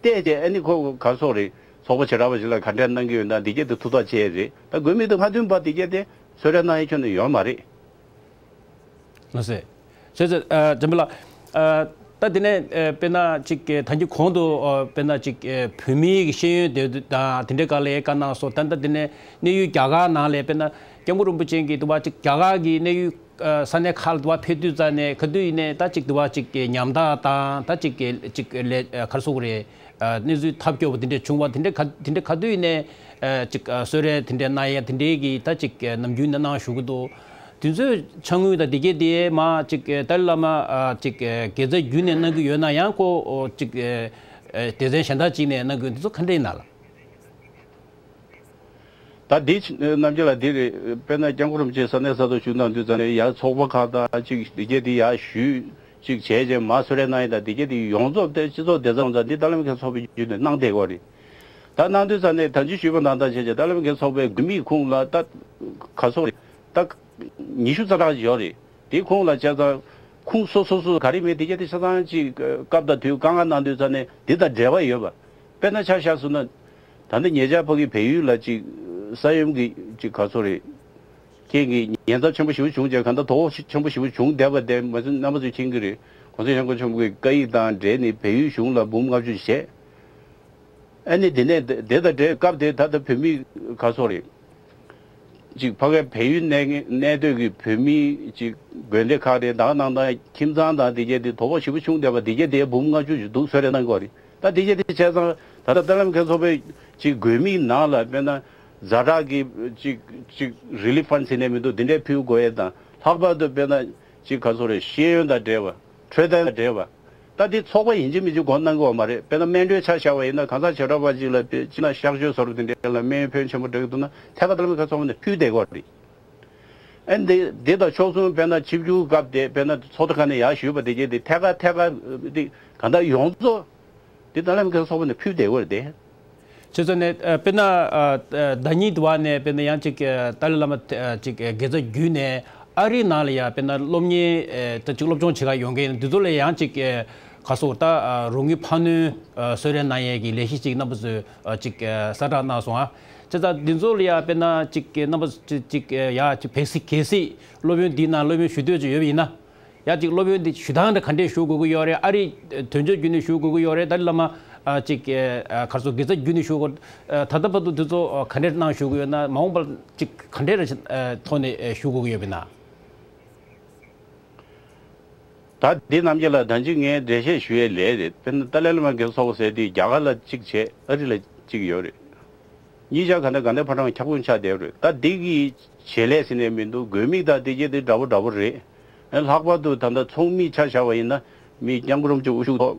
བལྟས་ཏེ་ཨ་ནི་ཁོ་ག་རེ་ཟེར་དགོས་རེད། ཚོགས་པ་བྱེ་བྲག་པ་ཞིག་ལ་ག་འདྲས་གནང་གི་ཡོད་ན་དེ་གྱད་དེ་ཐུགས་ཐག་བཅད་རེད། ད་དགོས་དམིགས་དེ་མ་མཐུན་པ་དེ་གྱད་དེ་གསོལ་རས་གནང་ཡས་ཁྱོན་ནས་ཡོད་མ་རེད། ལགས་སོ། བྱས་ཙང་ཨ་འཇམ་དཔལ་ལགས། ཨ་ད་དེ་ནས་ཨ་དཔེར་ན་ཅིག་ད་གིན་གོང་དུ་ཨ་དཔེར་ན་ཅིག་ཨ་བོད་མིའི་གི་ཤེས་ཡོན་དེ་དང་དེ་འདྲའི་སྒང་ལ་བཀའ་གནང་སོང་། ད་ལྟ་དེ་ནས་གནས་ཡུལ་རྒྱ་གར་ནང་ལ་དཔེར་ན་སྐྱབས་མགོན་རིན་པོ་ཆེ་གིས་དུ་བ་ཅིག་རྒྱ་གར་གྱི་གནས་ཡུལ་ཨ་ས་གནས་ཁག་ལ་དུ་བ་ཕེབས་དུས་ཙང་ནས་ག་དུས་ཡིན་ནའི་ད་ཅིག་དུ་བ་ཅིག་གི་ཉམ་ཐག་དང་ད་ཅིག་གི་ཅིག་ལས་ཨ་ག་རེ་ཟེར་དགོས་རེད། ཨ་གནས་ཚུལ་ཐབས་སྐྱོ་བོ་དེ་འདྲས་བྱུང་བ་དེ་འདྲས་ག་དེ་འདྲས་ག་དུས་ཡིན་ནའི་ཨ་ཅིག་ཨ་གསོལ་རས་དེ་འདྲས་གནང་ཡ་དེ་འདྲས་ཀྱི་ད་ཅིག་ཨ་ནམ་རྒྱུན་ནས་གནང་བཞུགས་ཀྱི་འདུག་དེ་ཚོའི་ཕྱག་དངུལ་དང་དེ་གས་དེ་མ་ཅིག་ཨ་ཏཱ་ལའི་བླ་མ་ཨ་ཅིག་ཨ་དགེ་རྩ་བརྒྱུད་ནས་གནང་གི་ཡོད་ན་ཡང་ཁོ་ཨོ་ཅིག་ཨ་ཨ་སྡེ་ཚན་གཞན་དག་ཅིག་ནས་གནང་གི་ཡོད་འདི་ཚོ་ག་འདྲས་ཡིན་ན་ལགས། ད་འདི་རྣམ་རྒྱལ་ལགས་འདི་རེད། དཔེར་ན་སྐྱབས་མགོན་རིན་པོ་ཆེ་ས་གནས་ས་ཐོག་བཞུགས་གནང་དུས་ཙམ་ནས་ཡར་ཚོགས་པ་ཁག་དང་ཅིག་འདི་གས་འདི་ཡར་ཞུས་ཅིག་བྱས་རྗེས་མར་གསོལ་རས་གནང་ཡས་དང་འདི་གས་འདི་ཡོངས་རྫོགས་དེ་སྤྱི་ཚོགས་བདེ་རྩ་ཡོངས་རྫོགས་འདི་ཏཱ་ལའི་བླ་མ་མཁན་ཚོགས་པའི་བརྒྱུད་ནས་གནང་བསྡད་ཡོད་རེད། ད་གནང་དུས་ཙམ་ནས་ད་ཅི་ཞུས་པ་ནང་ལྟར་བྱས་རྗེས་ཏཱ་ལའི་བླ་མ་མཁན་ཚོགས་པའི་དགོས་དམིགས་ཁུངས་ལ་ད་ག་ཚོད་རེད་ད་ཉི་ཤུ་རྩ་གྲངས་ཡོད་རེད། དེའི་ཁུངས་ལ་བྱས་ཙང་ཁུངས་སོ་སོ་སོ་ག་རེ་མེད་དེ་གས་དེ་ཆ་ཚང་ཅིག་སྐབས་དང་དུས་དཀའ་ངལ་གནང་དུས་ཙམ་ནས་འདི་དང་འབྲེལ་བ་ཡོད་པ། དཔེར་ན་ཆ་བཞག་སོང་ན། ད་ལྟ་ཉེ་ཆར་ཕ་གི་བལ་ཡུལ་ལ་ཅིག་ས་ཡོམ་གྱི་ཅིག་ག་ཚོད་རེད། རྐྱེན་གྱིས་ཉེན་ཚབས་ཆེན་པོ་ཞེ་པོ་བྱུང་རྗེས་གང་ལྟར་དོ་ཕོག་ཆེན་པོ་ཞེ་པོ་བྱུང་བསྡད་པ་དེ་མ་ཚད་རྣམ་པ་ཚོས་མཁྱེན་གྱི་རེད། གོང་ས་སྐྱབས་མགོན་ཆེན་པོ་གི་བཀའ་ཡིག་དང་འབྲེལ་ནས་བལ་ཡུལ་གཞུང་ལ་འབུམ་ལྔ་བཅུ་བྱས། ཨ་ནི་དེ་ནས་དེ་དང་འབྲེལ་སྐབས་དེ་ད་ལྟ་བོད་མི་ག་ཚོད་རེད། ཅིག་ཕ་གིའི་བལ་ཡུལ་གནས་གནས་སྡོད་ཀྱི་བོད་མི་ཅིག་དགོན་སྡེ་ཁག་རེད་དང་ནང་དང་ཁྱིམ་ཚང་དང་དེ་གས་དེ་དོ་ཕོག་ཞེ་པོ་བྱུང་བསྡད་པ་དེ་གས་དེ་འབུམ་ལྔ་བཅུ་ཞིག་འདུག་གསོལ་རས་གནང་གི་ཡོད་རེད། ད་དེ་གས་དེ་བྱས་ཙང་ ད་ལྟ་ཏཱ་ལའི་བླ་མ་མཁན་ཚོགས་པའི་ཅིག་དགོས་དམིགས་ནང་ལ་དཔེར་ན་ཛ་དྲག་གི་ཅིག་ཅིག་རི་ལིཕ་ཕན་ཟེར་ནས་མི་འདུག་འདི་འདྲའི་ཕུལ་དགོས་ཡས་དང་། ལྷག་པར་དུ་དཔེར་ན་ཅིག་ག་ཚོད་རེད། ཤེས་ཡོན་དང་འབྲེལ་བ། འཕྲོད་བསྟེན་དང་འབྲེལ་བ། ད་འདི་ཚོགས་པ་ཡིན་གཅིག་མིན་གཅིག་སྒོ་གནང་གི་ཡོད་མ་རེད། དཔེར་ན་སྨན་གྲོས་ཆ་བཞག་པ་ཡིན་ན་གང་ཟག་བྱེ་བྲག་པ་ཅིག་ལ་དཔེ་ཅིག་ན་གཤག་བཅོས་བཟོ་འདྲ་དེ་འདྲ་ལ་སྨན་ཕན་ཆེན་པོ་སྤྲད་ཀྱི་འདུག་ན་ཐད་ཀར་ཏཱ་ལའི་བླ་མ་མཁན་ཚོགས་པ་ནས་ཕུལ་བསྡད་ཀྱི་ཡོད་རེད། ཨ་འདི་འདི་དང་ཕྱོགས་མཚུངས་དཔེར་ན་ཆིབས་བསྒྱུར་སྐབས་དེ་དཔེར་ན་ཚོགས་སྡེ་ཁག་ནས་ཡར་ཞུས་པ་དེ་གྱད་དེ་ཐད་ཀར་ཐད་ཀར་དེ་གང་ལྟར་ཡོངས་རྫོགས་དེ་ཏཱ་ལའི་བླ་མ་མཁན་ཚོགས་པ་ནས་ཕུལ་བསྡད་ཀྱི་ཡོད་རེད་དེ། ཁྱེད་ཚོ་ནས་ཨ་དཔེར་ན་ཨ་ཨ་ཟླ་ཉིན་དུ་བ་ནས་དཔེར་ན་ཡང་ཅིག་ཨ་ཏཱ་ལའི་བླ་མ་ཨ་ཅིག་ཨ་དགེ་རྩ་བརྒྱུད་ནས་ཨ་རིའི་ནང་ལ་ཡ་དཔེར་ན་སློབ་གཉེར་ཨ་ད་ཅིག་སློབ་སྦྱོང་བྱེད་ག་ཡོང་མཁན་འདི་ཚོ་ལ་ཡང་ཅིག་ཨ་ག་སོ་ད་ཨ་རོགས་དངུལ་འཕར་སྣོན་ཨ་གསོལ་རས་གནང་ཡས་ཀྱི་ལས་གཞི་ཅིག་རྣམ་པ་ཚོས་ཨ་ཅིག་ཨ་གསལ་བསྒྲགས་གནང་སོང་ཨ། བྱས་ཙང་འདི་ཚོ་ལ་ཡ་དཔེར་ན་ཅིག་རྣམ་པ་ཅིག་ཅིག་ཡ་ཅིག་བེ་སི་གལ་སྲིད་སློབ་ཡོན་འདིའི་ནང་སློབ་ཡོན་ཞུ་འདོད་ཅིག་ཡོད་པ་ཡིན་ན། ཡ་ཅིག་སློབ་ཡོན་འདི་ཞུ་སྟངས་དེ་ག་འདྲས་ཞུ་དགོས་ཀྱི་ཡོད་རེད། ཨ་རི་དོན་གཅོད་བརྒྱུད་ནས་ཞུ་དགོས་ཀྱི་ཡོད་རེད། ད་ལྟ་བླ་མ་ཨ་ཅིག་ཨ་གར་སོ་དགེ་རྩ་བརྒྱུད་ནས་ཞུ་དགོས། ད་ལྟ་བར་དུ་འདི་ཚོ་ག་འདྲས་གནང་ཞུ་གི་ཡོད་ན། མ་འོངས་པར་ཅིག་ག་འདྲས་ཐོག་ནས་ཞུ་དགོས་ཀྱི་ཡོད་པ་ཡིན་ན། ད་འདི་རྣམས་ཀྱི་ལ་ད་ཅི་ངས་འགྲེལ་བཤད་ཞུ་ཡས་ལས་རེད། དཔེར་ན་ཏཱ་ལའི་བླ་མ་མཁན་ཚོགས་པ་ཟེར་དེ་རྒྱ་གར་ལ་གཅིག་བྱས། ཨ་རི་ལ་གཅིག་ཡོད་རེད། གཉིས་ཆ་ག་འདྲ་ག་འདྲ་ཕ་ཊན་ཁྱབ་ཁོངས་ཆགས་བསྡད་རེད། ད་འདི་གི་བྱེད་ལས་ཟེར་ནས་མི་འདུག་དགོས་དམིགས་དང་དེ་གྱད་དེ་འདྲ་པོ་འདྲ་པོ་རེད། ལྷག་པར་དུ་ད་ལྟ་ཚོགས་མི་ཆ་བཞག་པ་ཡིན་ན་མི་སྐྱབས་མགོན་རིན་པོ་ཆེ་དབུ་བཞུགས་ཐོག་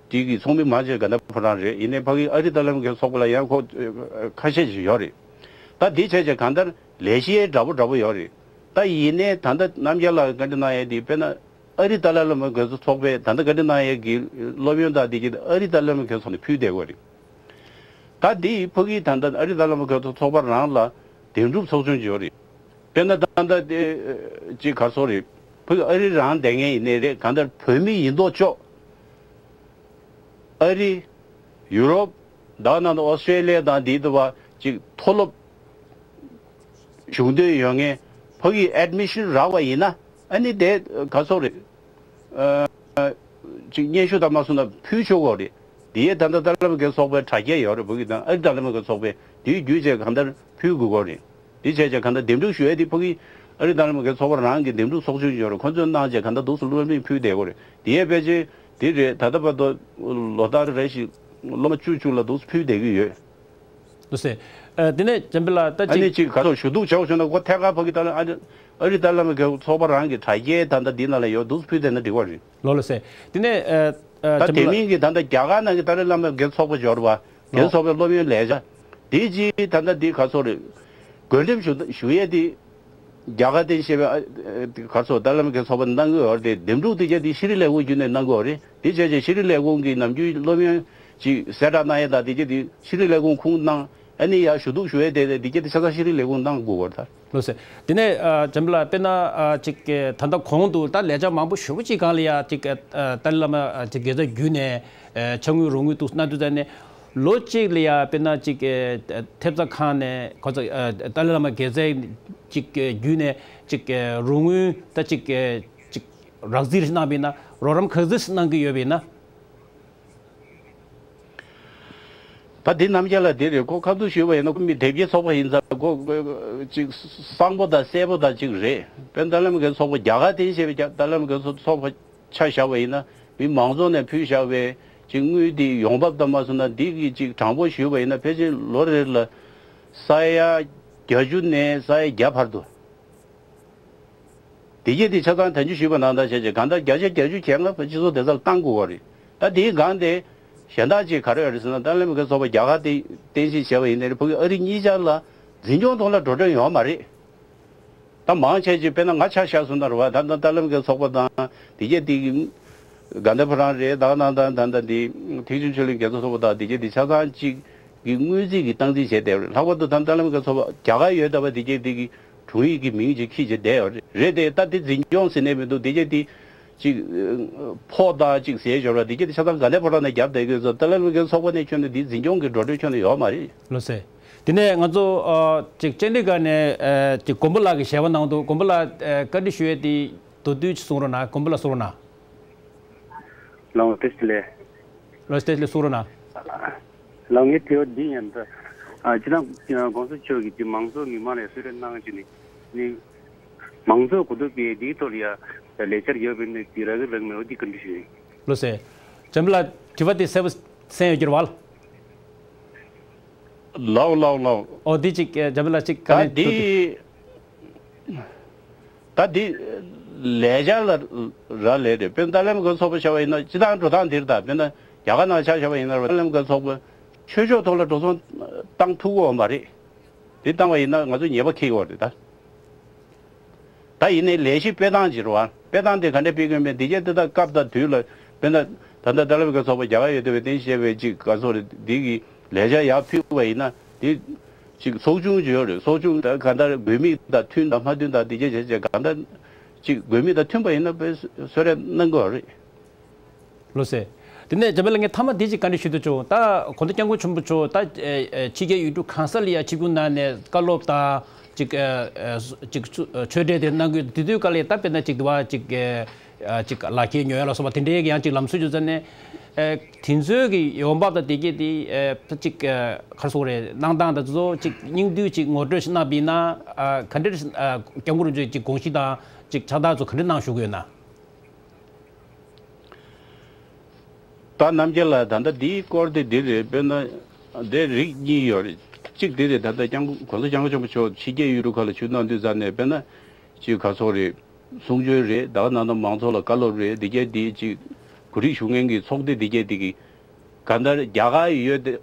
དེ་གི་ཚོགས་མི་མང་ཆེ་ག་འདྲ་ཕ་ཊན་རེད། ཡིན་ནའི་ཕ་གི་ཨ་རི་ཏཱ་ལའི་བླ་མ་མཁན་ཚོགས་པ་ལ་ཡང་ཁོ་ཁ་ཤས་ཤིག་ཡོད་རེད། ད་འདི་བྱས་བྱས་གང་ལྟར་ལས་གཞི་འདྲ་པོ་འདྲ་པོ་ཡོད་རེད། ད་ཡིན་ནའི་ད་ལྟ་རྣམ་རྒྱལ་ལགས་བཀའ་འདྲི་གནང་ཡས་དེ་དཔེར་ན་ཨ་རི་ཏཱ་ལའི་བླ་མ་མཁན་ཚོགས་པས་ད་ལྟ་བཀའ་འདྲི་གནང་ཡས་ཀྱི་སློབ་ཡོན་དང་དེ་གྱད་ཨ་རི་ཏཱ་ལའི་བླ་མ་མཁན་ཚོགས་ནས་ཕུལ་བསྡད་ཡོད་རེད། ད་འདི་ཕ་གི་ད་ལྟ་ཨ་རི་ཏཱ་ལའི་བླ་མ་མཁན་ཚོགས་ཚོགས་པ་རང་ལ་འདེམས་སྒྲུག་ཚོགས་ཆུང་ཅིག་ཡོད་རེད། དཔེར་ན་ད་ལྟ་དེ་ཅིག་ག་སོ་རེད། ཕ་གི་ཨ་རི་རང་བསྡད་མཁན་ཡིན་ནའི་རེད། གང་ལྟར་བོད་མི་ཡིན་མདོག་ཅོག་ཨ་རི། ཡུ་རོབ། ད་ག་ནང་དུ་ཨོ་སི་ཀྲེ་ལི་ཡ་དང་དེའི་དུ་བ་ཅིག་མཐོ་སློབ་བྱུང་འདོད་ཡོད་མཁན་ཕ་གི་ཨེཌ་མི་ཤན་རག་པ་ཡིན་ན། ཨ་ནི་དེ་ག་སོ་རེད། ཨ་ཅིག་སྙན་ཞུ་དང་མ་སོང་ན་ཕུལ་ཆོག་གོ་རེད། དེ་ཡས་ད་ལྟ་ཏཱ་ལའི་བླ་མ་མཁན་ཚོགས་པའི་དྲ་རྒྱ་ཡོད་རེད། ཕ་གི་དང་ཨ་རི་ཏཱ་ལའི་བླ་མ་མཁན་ཚོགས་པས་དེའི་བརྒྱུད་བྱས་གང་ལྟར་ཕུལ་དགོས་གོ་རེད། དེ་བྱས་བྱས་གང་ལྟར་འདེམས་སྒྲུག་ཞུ་ཡས་དེ་ཕ་གི་ཨ་རི་ཏཱ་ལའི་བླ་མ་མཁན་ཚོགས་པ་རང་གི་འདེམས་སྒྲུག་ཚོགས་ཆུང་ཡོད་རེད། ཁོ་ཚོས་གནང་བྱས་གང་ལྟར་འདུག་སེ་སློབ་མིར་ཕུལ་བསྡད་གོ་རེད། དེ་ཡས་ཕལ་ཆེར་དེ་རེད། ད་ལྟ་བར་དུ་ལོ་ལྟར་རེ་བཞིན་སློབ་མ་བཅུ་བཅུ་ལ་འདུག་སེ་ཕུལ་བསྡད་ཀྱི་ཡོད། འདུག་སེ། ཨ་དེ་ནས་འཇམ་དཔལ་ལགས་ད་ཨ་ནི་ཅིག་ཅིག་ག་ཚོད་ཞུ་གཏུག་བྱའོ་ཞུ་ན་ཁོ་ཐད་ཀར་ཕ་གི་ཏཱ་ལའི་ཨ་ཨ་རི་ཏཱ་ལའི་བླ་མ་མཁན་ཚོགས་པ་རང་གི་དྲ་རྒྱའི་ད་ལྟ་འདི་ནང་ལ་ཡོད། འདུག་སེ་ཕུལ་བསྡད་ན་འགྲིག་པ་རེད། ལོ་ལོ་སེ། དེ་ནས་ཨ་ཨ་ད་འཇམ་དཔལ་དེ་ལགས། མིན་གྱི་ད་ལྟ་རྒྱ་གར་ནང་གི་ཏཱ་ལའི་བླ་མ་མཁན་ཚོགས་པ་འབྱོར་བ། ལོ། མཁན་ཚོགས་པའི་སློབ་ཡོན་ལས་བྱ། དེ་ཅིག་ད་ལྟ་འདི་ག་ཚོད་རེད། བགོ་འགྲེམས་ཞུ་ཞུ་ཡས་དེ། རྒྱ་གར་སྟེང་བཤད་པའི་ཨ་ཨ་ག་ཚོད་ཏཱ་ལའི་བླ་མ་མཁན་ཚོགས་པ་གནང་གི་ཡོད་རེད་དེ། འདེམས་སྒྲུག་དེ་བྱས་དེ་ཤེས་རིག་ལས་ཁུངས་བརྒྱུད་ནས་གནང་གི་ཡོད་རེད། དེ་བྱས་བྱས་ཤེས་རིག་ལས་ཁུངས་ཀྱིས་ནམ་རྒྱུན་སློབ་ཡོན་ཅིག་གསལ་བསྒྲགས་གནང་ཡས་དང་དེ་བྱས་དེ་ཤེས་རིག་ལས་ཁུངས་ཁུངས་གནང་། ཨ་ནི་ཡར་ཞུ་གཏུག་ཞུ་ཡས་དེ་དེ་བྱས་དེ་ཆ་ཚང་ཤེས་རིག་ལས་ཁུངས་གནང་དགོས་ཀྱི་ཡོད་རེད་ད། ལགས་སེ། དེ་ནས་ཨ་འཇམ་དཔལ་ལགས་དཔེར་ན་ཨ་ཅིག་ད་ལྟ་གོང་དུ་ད་ལས་འཆར་མང་པོ་ཞེ་པོ་ཅིག་སྒང་ལ་ཡ་ཅིག་ཨ་ཏཱ་ལའི་བླ་མ་ཨ་ཅིག་དགེ་རྩ་བརྒྱུད་ནས་ཨ་ཕྱག་དངུལ་རོགས་དངུལ་འདུག་སེ་གནང་དུས་ཙམ་ནས། ལོ་གཅིག་ལ་ཡ་དཔེར་ན་ཅིག་ཨ་ཐེབས་རྩ་ཁང་ནས་ག་ཚོད་ཨ་ཏཱ་ལའི་བླ་མ་དགེ་རྩ་ཅིག་བརྒྱུད་ནས་ཅིག་ཨ་རོགས་དངུལ་ད་ཅིག་ཨ་ཅིག་རག་རྩིས་གནང་བ་ཡིན་ན་རོགས་རམ་ག་ཚོད་གནང་གི་ཡོད་པ་ཡིན་ན། ད་འདི་རྣམ་རྒྱལ་ལགས་འདི་རེད། ཁོ་ཁ་ཐུག་ཞུས་པ་ཡིན་ན་ཁོ་མི་དེབ་སྐྱེལ་ཚོགས་པ་ཡིན་ཙང་ཁོ་ཁོ་ཅིག་གསང་པོ་དང་གསལ་པོ་དང་ཅིག་རེད། དཔེར་ན་ཏཱ་ལའི་བླ་མ་མཁན་ཚོགས་པ་རྒྱ་གར་སྟེང་བཤད་པའི་རྒྱ་ཏཱ་ལའི་བླ་མ་མཁན་ཚོགས་ཚོགས་པ་ཆ་བཞག་པ་ཡིན་ན་མི་མང་ཚོགས་ནས་ཕུལ་བཞག་པའི་ཅིག་དངུལ་འདི་ཡོང་འབབ་དང་མ་སོང་ན་འདི་གི་ཅིག་གྲངས་འབོར་ཞུས་པ་ཡིན་ན་ཕལ་ཆེར་ལོ་རེ་ལ་ས་ཡ་བརྒྱད་ཅུ་ནས་ས་ཡ་བརྒྱ་བར་དུ། དེ་གྱད་དེ་ཆ་ཚང་ད་ཅི་ཞུས་པ་ནང་ལྟར་བྱས་བྱས་གང་ལྟར་བརྒྱ་ཆ་བརྒྱད་ཅུ་གྱ་ལྔ་སྤྱི་ཚོགས་བདེ་རྩར་བཏང་དགོས་པ་རེད། ད་དེའི་སྒང་དེ་གཞན་དག་ཅིག་ག་རེ་ཡོད་རེད་ཟེར་ན་ཏཱ་ལའི་བླ་མ་མཁན་ཚོགས་པ་རྒྱ་གར་དེ་རྟེན་གཞི་བྱས་པ་ཡིན་ནའི་ཕ་གི་ཨ་རི་གཉིས་ཆར་ལ་འཛིན་སྐྱོང་ཐོག་ལ་འགྲོ་གྲོན་ཡོད་མ་རེད། ད་མང་ཆེ་ཅིག་དཔེར་ན་ང་ཆ་བཞག་སོང་ན་རེད་བ། ད་ད་ཏཱ་ལའི་བླ་མ་མཁན་ཚོགས་པ་དང་དེ་གྱད་དེ་གི་དགའ་ལྡན་ཕོ་བྲང་རེད། ད་ནང་ད་ད་ད་དེ་ཐེག་ཆེན་ཆོས་གླིང་རྒྱལ་ཚོགས་ཚོགས་པ་དང་དེ་གྱད་དེ་ཆ་ཚང་ཅིག་གི་དངུལ་རྩིས་ཀྱི་སྟངས་འཛིན་བྱས་བསྡད་པ་རེད། ལྷག་པར་དུ་ད་ཏཱ་ལའི་བླ་མ་མཁན་ཚོགས་པ་རྒྱ་གར་ཡོད་བསྡད་པ་དེ་གྱད་དེ་གི་དྲུང་ཡིག་གི་མིང་ཅིག་ཁྱེར་བྱས་བསྡད་ཡོད་རེད། རེད་དེ་ད་དེ་འཛིན་སྐྱོང་ཟེར་ནས་མི་འདུག་དེ་གྱད་དེ་ཅིག་ཕོགས་དང་ཅིག་ཟས་འབྱོར་བ་དེ་གྱད་དེ་ཆ་ཚང་དགའ་ལྡན་ཕོ་བྲང་ནས་རྒྱབ་བསྡད་ཀྱི་ཡོད་ཙང་ཏཱ་ལའི་བླ་མ་མཁན་ཚོགས་པ་ནས་ཁྱོན་ནས་དེ་འཛིན་སྐྱོང་གི་འགྲོ་གྲོན་ཁྱོན་ནས་ཡོད་མ་རེད། ལགས་སེ། དེ་ནས་ང་ཚོ་ཨ་ཅིག་བཅར་འདྲི་ཁང་ནས་ཨ་ཅིག་མགོན་པོ་ལགས་ཀྱིས་ཞལ་པར་གནང་འདུག་མགོན་པོ་ལགས་ཨ་བཀའ་འདྲི་ཞུ་ཡས་དེ་མདོར་བསྡུས་ཅིག་གསུང་རོགས་གནང་། མགོན་པོ་ལགས་གསུང་རོགས་གནང་། ལགས་འོང་། བཀྲ་ཤིས་བདེ་ལེགས། ལགས་བཀྲ་ཤིས་བདེ་ལེགས་གསུང་རོགས་གནང་། ལགས་ངའི་དྲི་བ་འདི་ཡིན་ད། ཨ་སྤྱིར་བཏང་༸གོང་ས་མཆོག་གིས་ཀྱི་མང་ཚོགས་མི་མང་ལ་གསོལ་རས་གནང་བྱས་ནས་ནི། མང་ཚོགས་གོ་རྟོགས་སྤེལ་འདིའི་ཐོག་ལ་ཡ་ལས་འཆར་ཡོད་པས་ན་འདི་རག་གི་རག་མེད་འོ་འདི་བཀའ་འདྲི་ཞུ་ཡིན། ལགས་སེ། བྱམས་པ་ལགས་དྲི་བ་དེ་གསལ་པོ་གསན་ཡོད་ཀྱི་རེད་བ། ལའོ་ལའོ་ལའོ། ཨོ་འདི་གཅིག་ཨེ་འཇམ་དཔལ་ལགས་གཅིག་བཀའ་ད་ལན་འདི། ད་འདི་ལས་འཆར་ལ་རག་ལས་རེད། དཔེར་ན་ཏཱ་ལའི་བླ་མ་མགོན་ཚོགས་པ་བྱ་བ་ཡིན་ན་སྤྱི་བཏང་འགྲོ་སྟངས་འདིར། ད་དཔེར་ན་རྒྱ་གར་ནང་ཆ་བཞག་པ་ཡིན་ན་ཏཱ་ལའི་བླ་མ་མགོན་ཚོགས་པ་ཆོས་ཕྱོགས་ཐོག་ལ་འགྲོ་སོང་བཏང་ཐུབ་ཀྱི་ཡོད་མ་རེད། འདི་བཏང་བ་ཡིན་ན་ང་ཚོ་ཉེས་པ་འཁྱེར་གྱི་ཡོད་རེད་ད། ད་ཡིན་ནའི་ལས་གཞི་སྤེལ་སྟངས་ཅིག་རེད་བ། སྤེལ་སྟངས་དེ་ག་འདྲ་སྤེལ་དགོས་མིན་འདི་གས་དེ་ད་སྐབས་དང་དུས་ལ། དཔེར་ན་ད་ལྟ་ཏཱ་ལའི་བླ་མ་མགོན་ཚོགས་པ་རྒྱ་གར་ཡོད་དུས་བའི་རྟེན་གཞི་བྱས་པའི་ཅིག་ག་ཚོད་རེད། འདི་གི་ལས་འཆར་ཡར་ཕུལ་བ་ཡིན་ན་འདི་ཅིག་ཚོགས་ཆུང་ཅིག་ཡོད་རེད། ཚོགས་ཆུང་ད་ག་འདྲ་དགོས་དམིགས་དང་མཐུན་དང་མ་མཐུན་དང་འདི་གས་བྱས་བྱས་ག་འདྲ་ཅིག་དགོས་དམིགས་དང་མཐུན་པ་ཡིན་ན་དཔེ་གསོལ་རས་གནང་དགོས་རེད། ལགས་སོ། དེ་ནས་འཇམ་དཔལ་ལགས་ངས་མཐའ་མ་དེ་ཅིག་བཀའ་འདྲི་ཞུ་འདོད་བྱུང་། ད་གོང་ས་སྐྱབས་མགོན་ཆེན་པོ་མཆོག་ད་ཨེ་ཨེ་ཕྱི་རྒྱལ་ཡུལ་གྲུ་གང་ས་ལ་ཡ་ཆིབས་བསྒྱུར་གནང་ནས་བཀའ་སློབ་དང་ཅིག་ཨེ་ཨེ་ཅིག་ཆོས་ཆོས་འབྲེལ་དེ་གནང་དགོས་དེ་དུས་སྐབས་ལ་ད་དཔེར་ན་ཅིག་དུ་བ་ཅིག་ཨེ་ཨེ་ཅིག་ལག་ཁྱེར་ཉོ་ཡ་ལ་སོགས་པ་དེ་འདྲའི་ཡང་ཅིག་ལམ་སྲོལ་ཅིག་བཙུགས་ནས་ཨེ་དེ་ཚོའི་གི་ཡོང་འབབ་དང་དེ་གས་དེ་ཨེ་ད་ཅིག་ཨེ་ག་རེ་ཟེར་དགོས་རེད། གནང་སྟངས་དང་དེ་ཚོ་ཅིག་སྙིང་བསྡུས་ཅིག་ངོ་སྤྲོད་ཞིག་གནང་བ་ཡིན་ན་ཨེ་ག་འདྲ་ཨེ་སྐྱབས་མགོན་རིན་པོ་ཆེ་ཅིག་དགོངས་གཞི་དང་ཅིག་ཕྱག་རྟགས་ཚོ་ག་འདྲ་གནང་བཞུགས་ཡོད་ན། ད་རྣམ་རྒྱལ་ལགས། ད་ལྟ་འདིའི་སྐོར་དེ་འདི་རེད། དཔེར་ན་དེ་རིགས་གཉིས་ཡོད་རེད། གཅིག་དེ་རེད། ད་ལྟ་སྐྱབས་མགོན་གོང་ས་སྐྱབས་མགོན་ཆེན་པོ་མཆོག་ཕྱི་རྒྱལ་ཡུལ་གྲུ་ཁག་ལ་ཆིབས་བསྒྱུར་གནང་དུས་ཙམ་ནས་དཔེར་ན་ཅིག་ག་ཚོད་རེད། གསུང་ཆོས་རེད། ད་ག་ནང་ན་མང་ཚོགས་ལ་བཀའ་སློབ་རེད། འདི་གས་འདི་ཅིག་གོ་སྒྲིག་ཞུ་མཁན་གྱི་ཚོགས་སྡེ་འདི་གས་འདི་གི་ག་འདྲ་རྒྱ་གར་ཡོད་དེ།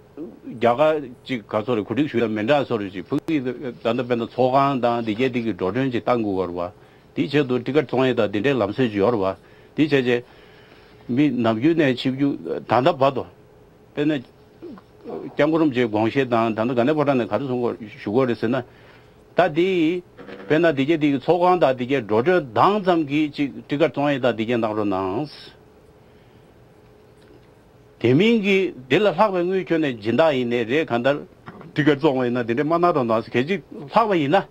རྒྱ་གར་ཅིག་ག་ཚོད་རེད། གོ་སྒྲིག་ཞུ་ཡ་མི་འདྲ་བཟོ་འདྲ་ཅིག་ཕ་གི་ད་ལྟ་དཔེར་ན་ཚོགས་ཁང་དང་འདི་གས་འདི་གི་འགྲོ་གྲོན་ཅིག་བཏང་དགོས་པ་རེད་བ། དེའི་ཆེད་དུ་ཊི་ཀེ་ཊི་བཙོང་ཡས་དང་དེ་འདྲའི་ལམ་སྲོལ་ཅིག་ཡོད་རེད་བ། དེ་བྱས་རྗེས་མི་ནམ་རྒྱུན་ནས་ཆིབས་བསྒྱུར་ད་ལྟ་བར་དུ་དཔེར་ན་སྐྱབས་མགོན་རིན་པོ་ཆེའི་དགོངས་བཞེད་དང་ད་ལྟ་དགའ་ལྡན་ཕོ་བྲང་ནས་ག་རེ་གསུང་དགོས་ཞུ་དགོས་རེད་ཟེར་ན། ད་དེ་དཔེར་ན་དེ་གས་དེ་གི་ཚོགས་ཁང་དང་དེ་གས་འགྲོ་གྲོན་བཏང་ཙམ་གྱིས་ཅིག་ཊི་ཀེ་ཊི་བཙོང་ཡས་དང་དེ་གས་གནང་རོགས་གནང་། དེ་མིན་གྱི་དེ་ལས་ལྷག་པའི་དངུལ་ཁྱོན་ནས་སྦྱིན་བདག་ཡིན་ནའི་རེད། གང་ལྟར་ཊི་ཀེ་ཊི་བཙོང་བ་ཡིན་ན་དེ་འདྲའི་མ་གནང་རོགས་གནང་། གལ་སྲིད་ལྷག་པ་ཡིན་ན་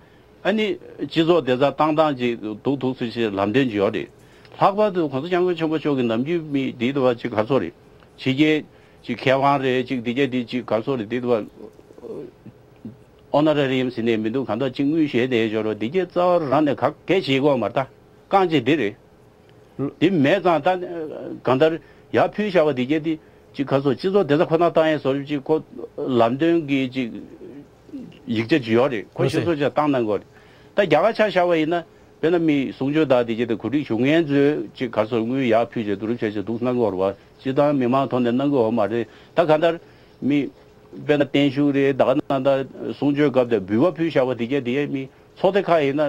ཨ་ནི་སྤྱི་ཚོགས་བདེ་རྩ་བཏང་སྟངས་ཅིག་འདུག་འདུག་སེ་ཞེས་ལམ་སྟོན་ཅིག་ཡོད་རེད། ལྷག་པར་དུ་གོང་ས་སྐྱབས་མགོན་ཆེན་པོ་མཆོག་གི་ནམ་རྒྱུན་མི་དེ་དུ་བ་ཅིག་ག་ཚོད་རེད། ཕྱི་རྒྱལ་ཅིག་མཁས་དབང་རེད། ཅིག་འདི་གས་འདི་ཅིག་ག་ཚོད་རེད། དེ་དུ་བ་ཨོ་ནོ་ར་རི་ཡམ་ཟེར་ནས་མི་འདུག་གང་ལྟར་ཅིག་དངུལ་བཞེས་བསྡད་ཡོད་རེད། འདི་གས་རྩ་བ་རང་ནས་ག་གས་བྱེད་དགོས་མ་རེད། ད་རྐང་གཅིག་འདི་རེད། དེ་མེད་ཙང་ད་གང་ལྟར་ཡར་ཕུལ་བཞག་པ་དེ་གས་དེ་ཅིག་ག་ཚོད་སྤྱི་ཚོགས་བདེ་རྩ་ཁོ་ན་བཏང་ཡས་བཟོ་འདྲ་ཅིག་ཁོ་ལམ་སྟོན་གྱི་ཅིག་ཡིག་ཆ་ཅིག་ཡོད་རེད། ཁོ་ལགས་སོ། ཞིབ་འཚོལ་ཅིག་བཏང་གནང་དགོས་རེད། ད་རྒྱ་གར་ཆ་བཞག་པ་ཡིན་ན་དཔེར་ན་མི་གསུང་ཆོས་དང་དེ་གས་དེ་གོ་སྒྲིག་ཞུ་མཁན་ཚོས་ཅིག་ག་ཚོད་དངུལ་ཡར་ཕུལ་བྱས་བསྡུ་རུབ་བྱས་བྱས་འདུག་གནང་གི་ཡོད་རེད་བ། སྤྱིར་བཏང་མི་མང་ཐོག་ནས་གནང་གི་ཡོད་མ་རེད། ད་གང་ལྟར་མི་དཔེར་ན་བརྟན་བཞུགས་རེད། ད་ག་ནང་ད་གསུང་ཆོས་སྐབས་དེ་འབུལ་བ་ཕུལ་བཞག་པ་དེ་གས་དེ་མི་ཚོགས་སྡེ་ཁག་ཡིན་ན་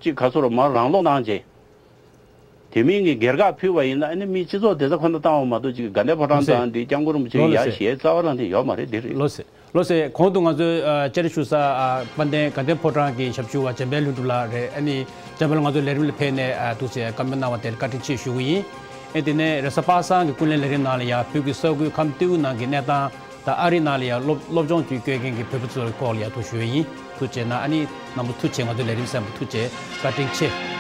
ཅིག་ག་ཚོད་མར་རང་སློག་གནང་བྱས། དེ་མིན་གྱི་སྒེར་ཁག་ཕུལ་བ་ཡིན་ན་ཨ་ནི་མི་སྤྱི་ཚོགས་བདེ་རྩ་ཁོ་ན་བཏང་བ་མ་གཏོགས་ཅིག་དགའ་ལྡན་ཕོ་བྲང་ལགས་སེ། དང་འདི་སྐྱབས་མགོན་རིན་པོ་ཆེ་ལགས་ཡ་སེ། ཞེས་རྩ་བ་རང་དེ་ཡོད་མ་རེད། འདི་རེད། ལགས་སེ། ལགས་སེ། གོང་དུ་ང་ཚོའི་ཨ་བཅར་ཞུ་ས་ཨ་དཔལ་ལྡན་དགའ་ལྡན་ཕོ་བྲང་གི་ཞབས་ཞུ་བ་འཇམ་དཔལ་ལྷུན་གྲུབ་ལགས་རེད། ཨ་ནི་འཇམ་དཔལ་ང་ཚོའི་ལས་རིམ་ལ་ཕེབས་ནས་ཨ་འདུག་སེ་བཀའ་མོལ་གནང་བ་དེར་བཀའ་དྲིན་ཆེ་ཞུ་གི་ཡིན། ཨེ་དེ་ནས་རེས་གཟའ་པ་སངས་ཀྱི་ཀུན་གླེང་ལས་རིམ་ནང་ལ་ཡང་བོད་ཀྱི་ས་ཁུལ་ཁམས་སྤྲེའུ་ནང་གི་གནས་སྟངས་དང་ཨ་རི་ནང་ལ་ཡང་སློབ་སློབ་སྦྱོང་བྱེད་བསྐྱོད་མཁན་གྱི་བོད་པ་ཚོའི་སྐོར་ལ་ཡང་ཐུགས་ཞུ་ཡས་ཡིན། ཐུགས་རྗེ་གནང་། ཨ་ནི་རྣམ་པ་ཐུགས་རྗེ། ང་ཚོའི་ལས་རིམ་གསན་པ་ཐུགས་རྗེ། བཀའ་དྲིན་ཆེ།